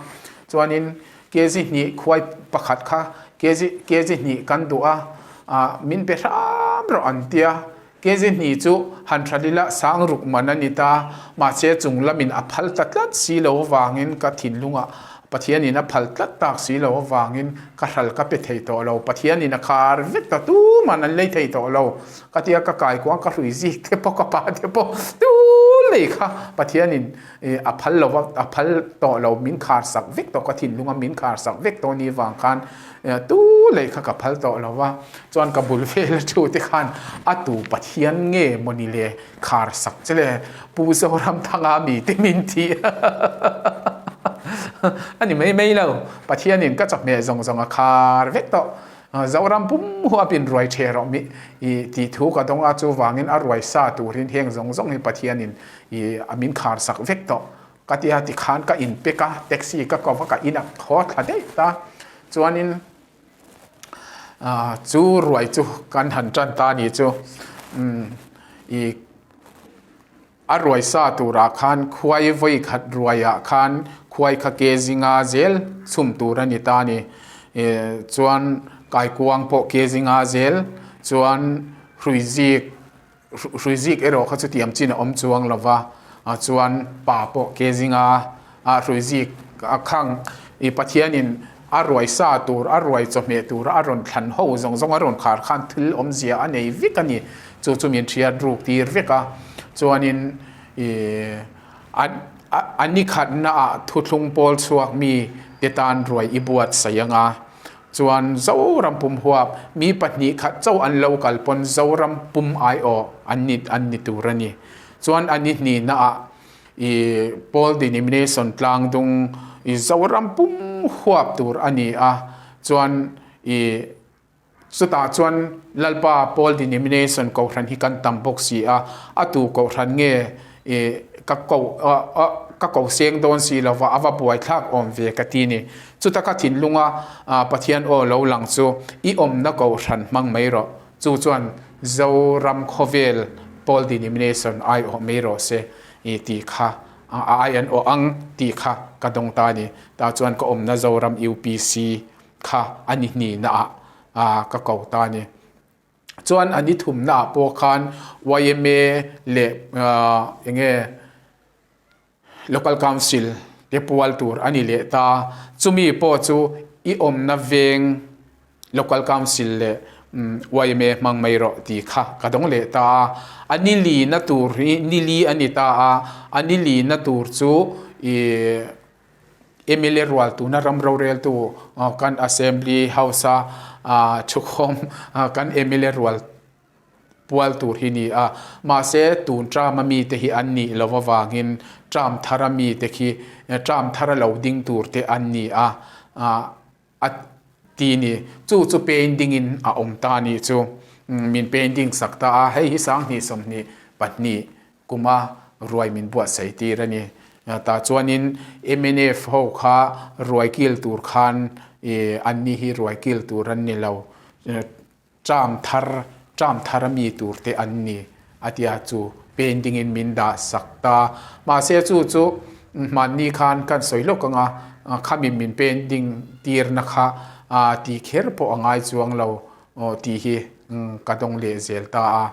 Chuanin kg hnih khuai pakhat kha kg kg hnih kan duh a, min pe hram rawh an tia. Kg hnih chu han hral ila sang ruk man a ni ta, mahse chung lamin a phal ta tlat si lo avangin ka thinlungah Pathianin a phal tlat tak si lo avangin ka hral ka pe thei tawh lo, Pathianin a khar vek ta tuman an lei thei tawh lo ka tia ka kai kuang ka hrui zik te pawh ka pa te pawh tu lei kha Pathianin a phal lo va a phal tawh lo min khar sak vek tawh ka thinlunga min khar sak vek tawh ni vang khan Tu lei kha ka phal tawh lo va, chuan ka bul vel a thu te khan a tu Pathian nge mawni le khar sak che le Pu Zoramthanga mi te min ti a ni mai mai lo. Pathianin ka chawhmeh zawng zawng a khar vek tawh. Zoram pum huapin ruai ṭhe rawh mi i tih thu ka dawng a, chuvangin a ruai sa turin heng zawng zawng hi Pathianin i a min khar sak vek tawh. Ka tia tikhan ka in pek a, taxi ka ko va ka in a khaw thla daih ta. Chuanin chu ruai chu kan han tan ta ni chu i a ruai sa turah khan khuai vawi khat ruaiah khan khuai kha ke zinga zel chhum tur a ni ta ni. Chuan kaikuang pawh ke zinga zel chuan hrui zik Hrui zik erawh kha chutiang chin a awm chuang lo va, chuan pa pawh ke zinga a hrui zik a khang i Pathianin a ruai sa tur, a ruai chawhmeh tura a rawn thlan ho zawng zawng a rawn khar khan thil awmzia a nei vek a ni. Chu chu min hriat ruk tir vek a, chuanin i a ni khatnaah thuthlung pawl chhuak mi te tan ruai i buatsaih ang a. Chuan Zoram pum huap mi pahnih khat chauh an lo kal pawn Zoram pum aiawh an ni an ni tur a ni. Chuan a ni hnihna ah i Paul Denomination tlangdung i Zoram pum huap tur a ni a, chuan i chutah chuan Lalpa Paul Denomination Kohhran hi kan tam bawk si a, a tu Kohhran nge i ka ko ka ko seng dawn si lo va, a va buaithlak awm ve ka ti ni. Chuta ka thinlunga Pathian aw lo lang chu i awmna kohhran hmang mai rawh. Chu chuan Zoram khawvel Paul Denomination ai awh mai rawh se i tih kha a ai an awh ang tih kha ka dawng ta a ni. Tah chuan ka awmna Zoram UPC kha a ni hnihna ah ka ko ta a ni. Chuan a ni thumna ah pawh khan yma leh eng nge Local Council te pual tur a ni leh ta. Chumi pawh chu i awmna veng Local Council leh yma hmang mai rawh tih kha ka dawng leh ta a. A ni lina tur hi ni li a ni ta a, a ni lina tur chu ih mla rual tuna ram roreltu kan Assembly House a thukhawm kan mla rual pual tur hi ni a, mahse tun term a mite hi an nih loh avangin term thara mite khi term thara lo ding tur te an ni a, a ti ni. Chu chu painting in a awm ta a nih chu, min painting sak ta a, hei hi 2022 kuma ruai min buatsaih tir a ni. Tah chuanin mnf ho kha ruai kil tur khan an ni hi ruai kil tur an ni lo. Term thar, term thar a mi tur te an ni a tia chu painting in min dah sak ta. Mahse chu chu hmanni khan kan sawi lawk ang a, khami min painting tirna kha ti kher pawh a ngai chuang lo tih hi ka dawng leh zel ta a.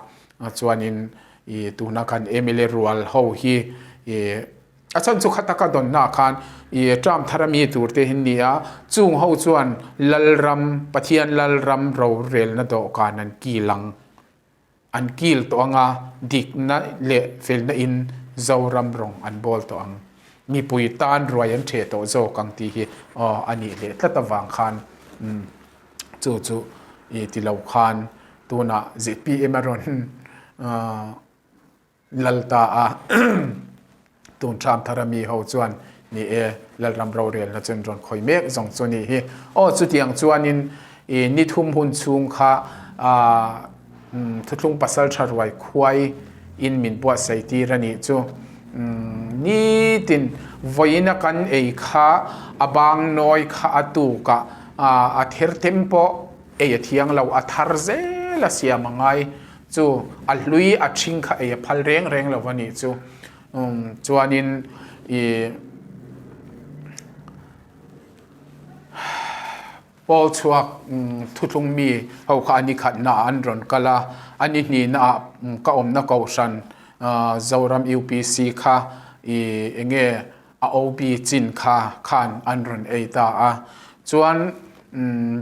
Chuanin tuna kan mla rual ho hi. I a chhan chu khata ka dawnna ah khan i term thar ami tur te hi an ni a, chung ho chuan Lalram, Pathian Lalram rorelna dawhkan an kil ang. An kil tawh ang a, dikna leh felna in Zoram rawng an bawl tawh ang. Mipui tan ruai an ṭheh tawh zawk ang tih hi aw a nih leh tlat avang khan chu chu i ti lo khan tunah zpm a rawn Lal ta a, tun ṭham thar a mi ho chuan ni e, Lalram rorelna chu an rawn khawi mek zawng chu ni hi. Aw chutiang chuanin i ni thum hun chhung kha thuthlung pasal ṭha ruai khuai in min buatsaih tir a nih chu. Nitin vawiina kan ei kha a bang nawi kha a tukah a ther them pawh ei a thiang lo, a thar zel a siam a ngai. Chu a hlui a ṭhing kha ei a phal reng reng lo a nih chu. Umm chuanin ih Paul chhuak thuthlung mi ho kha a ni khatna ah an rawn kal a, a ni hnihna ah ka awmna kohhran Zoram UPC kha ih eng nge a OB chin kha khan an rawn ei ta a. Chuan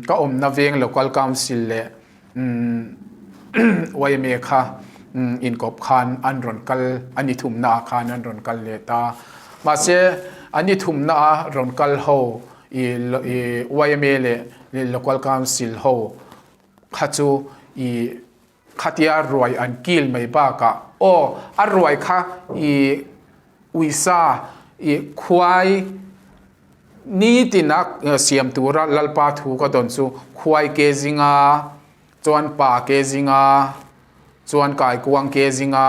ka awmna veng Local Council leh Yma kha inkawp khan an rawn kal, a ni thumna ah khan an rawn kal leh ta. Mahse, a ni thumna a rawn kal ho i yma leh Local Council ho kha chu i khatia ruai an kil mai bakah aw a ruai kha i uisa i khuai Nitina siam tura Lalpa thu ka dawn chu khuai ke zinga, chuan pa ke zinga, chuan kaikuang ke zinga,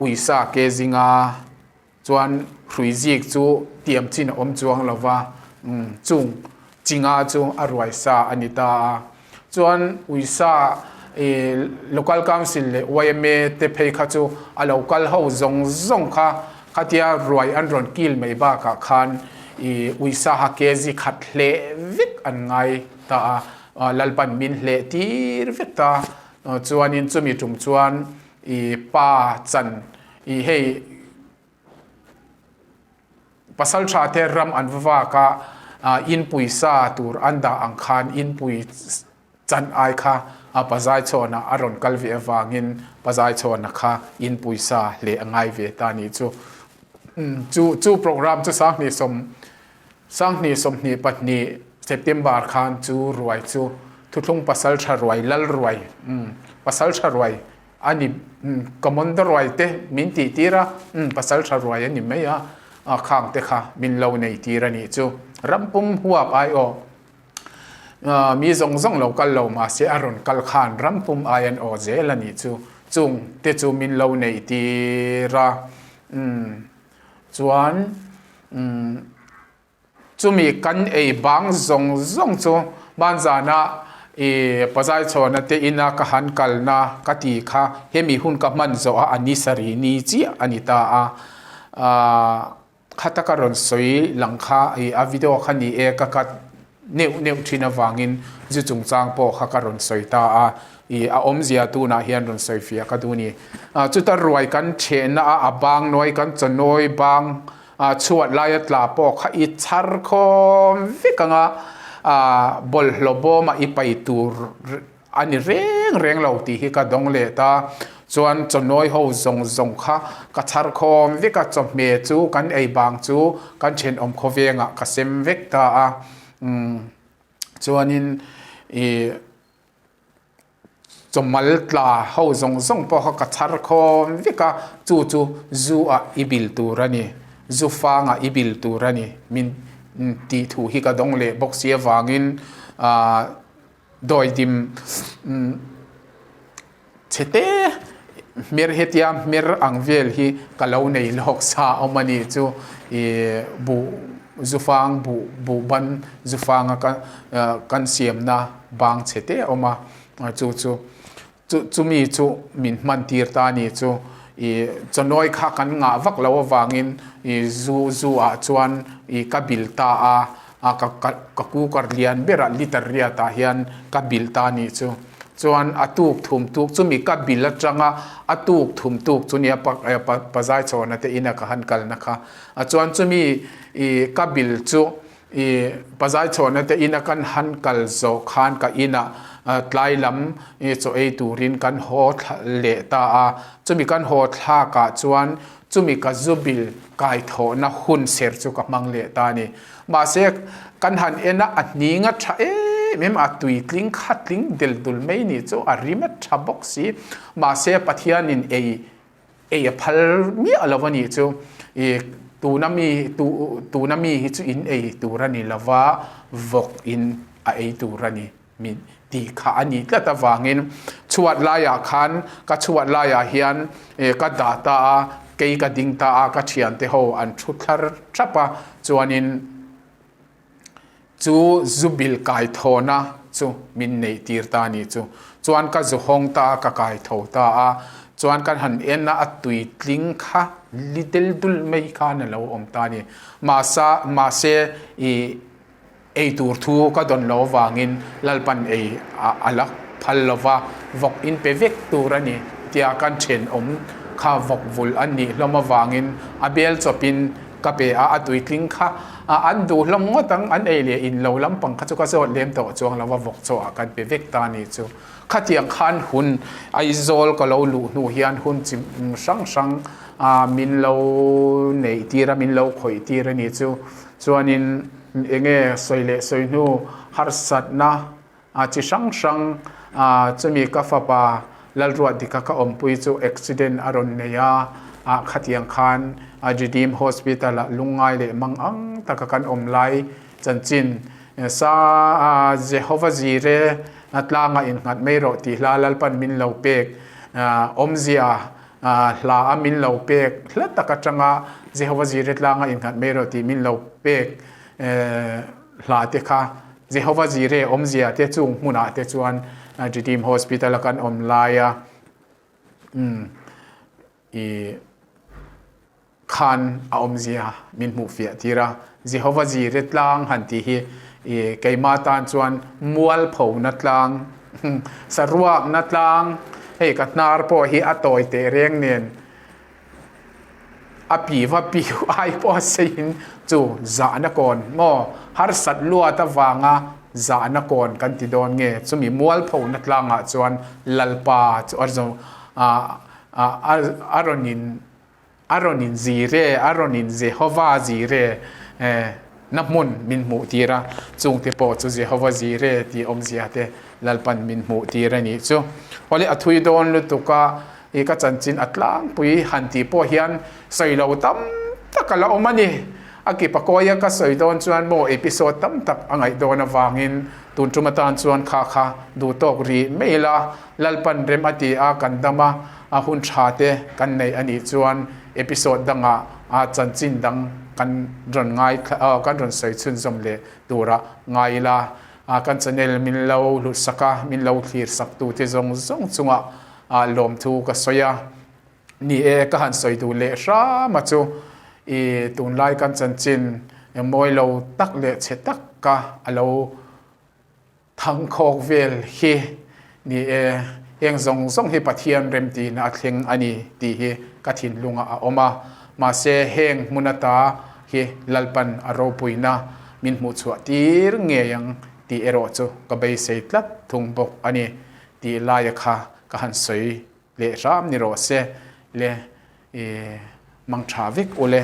uisa ke zinga, chuan hruizik chu tiam chin a awm chuang lo va, chung chinga chu a ruaisa a ni ta a. Chuan uisa Local Council leh yma te phei kha chu a lo kal ho zawng zawng kha khatia ruai an rawn kil mai bakah khan uisa ha kg khat hleh vek an ngai ta a, Lalpan min hleh tir vek ta. Chuanin chumi tum chuan pa chan hei Pasal tha te ram an va vak a, inpui sa tur an dah ang khan inpui chan ai kha a Pazaichhawna a rawn kal ve avangin Pazaichhawna kha inpui sa hleh a ngai ve ta nih chu. Chu chu program chu 20 2022 September khan chu ruai chu Thuthlung Pasal tha ruai Lal ruai Pasal tha ruai A ni, ka mawn ruai te min tih tir a, umm pasal tha ruai a ni mai a, a khang te kha min lo nei tir a nih chu. Rampum huap ai aw, mi zawng zawng lo kal lo mahse a rawn kal khan rampum ai an aw zel a nih chu. Chung te chu min lo neih tir a, umm chuan umm. Chumi kan ei bang zawng zawng chu hmanzana i Pazaichhawna te ina ka han kalna ka ti kha hemi hun ka hman zawh a a ni sarih ni chiah a ni ta a. Khata ka rawn sawi lang kha i a video kha ni e ka cut neuh neuh thin avangin zu chungchang pawh kha ka rawn sawi ta a. I a awmzia tunah hian rawn sawi fiah ka duh a ni. Chuta ruai kan thehna a a bang nawi kan chawnawi bang A chhuat laia tla pawh kha i chhar khawm vek ang a, bawlhhlawh bawmah i pai tur a ni reng reng lo tih hi ka dawng leh ta. Chuan chawnawi ho zawng zawng kha ka chhar khawm vek a, chawhmeh chu kan ei bang chu kan thenawm khawvengah ka sem vek ta a. Chuanin i. Chawmal tla ho zawng zawng pawh kha ka chhar khawm vek a, chu chu zu ah i bil tur a ni, zu fang ah i bil tur a ni min tih thu hi ka dawng leh bawk si avangin ah dawidim chhe te hmer hetia hmer ang vel hi ka lo nei lawk sa awm a ni chu ih buh zu fang buh buh ban zu fang a kan siamna bang chhe te a awm a. Chu chu chu chumi chu min hman tir ta a ni chu ih chawnawi kha kan ngah vak lo avangin ih zu zu ah chuan ih ka bil ta a a ka ka ka cooker lian berah liter riat ah hian ka bil ta a ni chu. Chuan a tuk thum tuk chumi ka bil atanga a tuk thum tuk chu nia pazai chhawna te ina ka han kalna kha. A chuan chumi i ka bil chu i pazai chhawna te ina kan han kal zawh khan ka inah tlai lam i chaw ei turin kan haw thla leh ta a. Chumi kan haw thlakah chuan chumi ka zu bil kai thawhna hun ser chu ka hmang leh ta a ni. Mahse, kan han en a, a hning a tha em em a, tuitling kha tling del dul mai ni chu a rim a tha bawk si. Mahse, Pathianin ei ei a phal miah lo a nih chu. I tuna mi tu tuna mi hi chu in ei tur a ni lo va, vawk in a ei tur a ni. Min tih kha a nih tlat avangin chhuat laiah khan ka chhuat laiah hian ka dah ta a, kei ka ding ta a, ka thiante ho an thu thlar thap a, chuanin chu zu bil kai thawna chu min neih tir ta a nih chu. Chuan ka zu hawng ta a, ka kai tho ta a, chuan kan han en a, a tui tling kha li del dul mai khan a lo awm ta a ni. Mahsa mahse ih. Ei tur thu ka dawn lo avangin Lalpan ei a la phal lo va, vawk in pe vek tur a ni tia kan thenawm kha vawk vul an nih hlawm avangin a bel chawpin ka pe a, a tuitling kha an duh hlawm ngawt ang, an ei leh in lo lampang kha chu ka zawt lem tawh chuang lo va, vawk chaw ah kan pe vek ta a nih chu. Khatiang khan hun Aizawl ka lo luh hnu hian hun chi hrang hrang min lo neih tir a, min lo khawih tir a nih chu. Chuanin enge sawi leh sawi hnu harsatna chi hrang hrang chumi ka fapa Lalruat dika ka awmpui chu accident a rawn nei a, khatiang khan Redeem Hospital ah lungngai leh mang ang taka kan awm lai chanchin sa Jehova Jireh tlanga innghat mai rawh tih hla Lalpan min lo pek awmzia Hla a min lo pek hla tak atanga Jehova Jireh tlanga innghat mai rawh tih min lo pek hla te kha Jehova Jireh awmzia te chung hmunah te chuan Redeem Hospital a kan awm laia i Khan a awmzia min hmuh fiah tir a, Jehova Jireh tlang han tih hi i keimah tan chuan mualphona tlang, saruakna tlang, hei ka hnar pawh hi a tawi teh reng nen a pi va pi ai pawh a seiin chu zahna kawn maw harsat luat avanga zahna kawn kan ti dawn nge chumi mualphona tlangah chuan Lalpa chu a rawn in A rawn in Jireh, a rawn in Jehovah Jireh na hmun min hmuh tir a, chungte pawh chu Jehovah Jireh tih awmzia te Lalpan min hmuh tir a nih chu. Awle a thui dawn lutuk a, i ka chanchin a tlangpui han tih pawh hian sawi lo tam tak a la awm a ni. A ki pakawia ka sawi dawn chuan maw episode tam tak a ngaih dawn avangin tun tum atan chuan kha kha duh tawk rih mai ila Lalpan rem a ti a kan dam a, a hun tha te kan neih a nih chuan episode dangah a chanchin dang kan rawn ngai kan rawn sawi chhunzawm leh tura ngai ila kan channel min lo hlut sak a min lo thlir sak tu te zawng zawng chungah lawmthu ka sawi a ni e ka han sawi duh leh hram a chu i tunlai kan chanchin mawi lo tak leh chhe tak ka alo Thangkhawk vel hi ni e, heng zawng zawng hi Pathian remtihna a thleng a ni tih hi ka thinlungah a awm a. Mahse heng hmun ata hi Lalpan a ropuina min hmuhchhuah tir ngei ang tih erawh chu ka beisei tlat thung bawk a ni tih laia kha ka han sawi leh hram ni rawh se le i mangtha vek ule.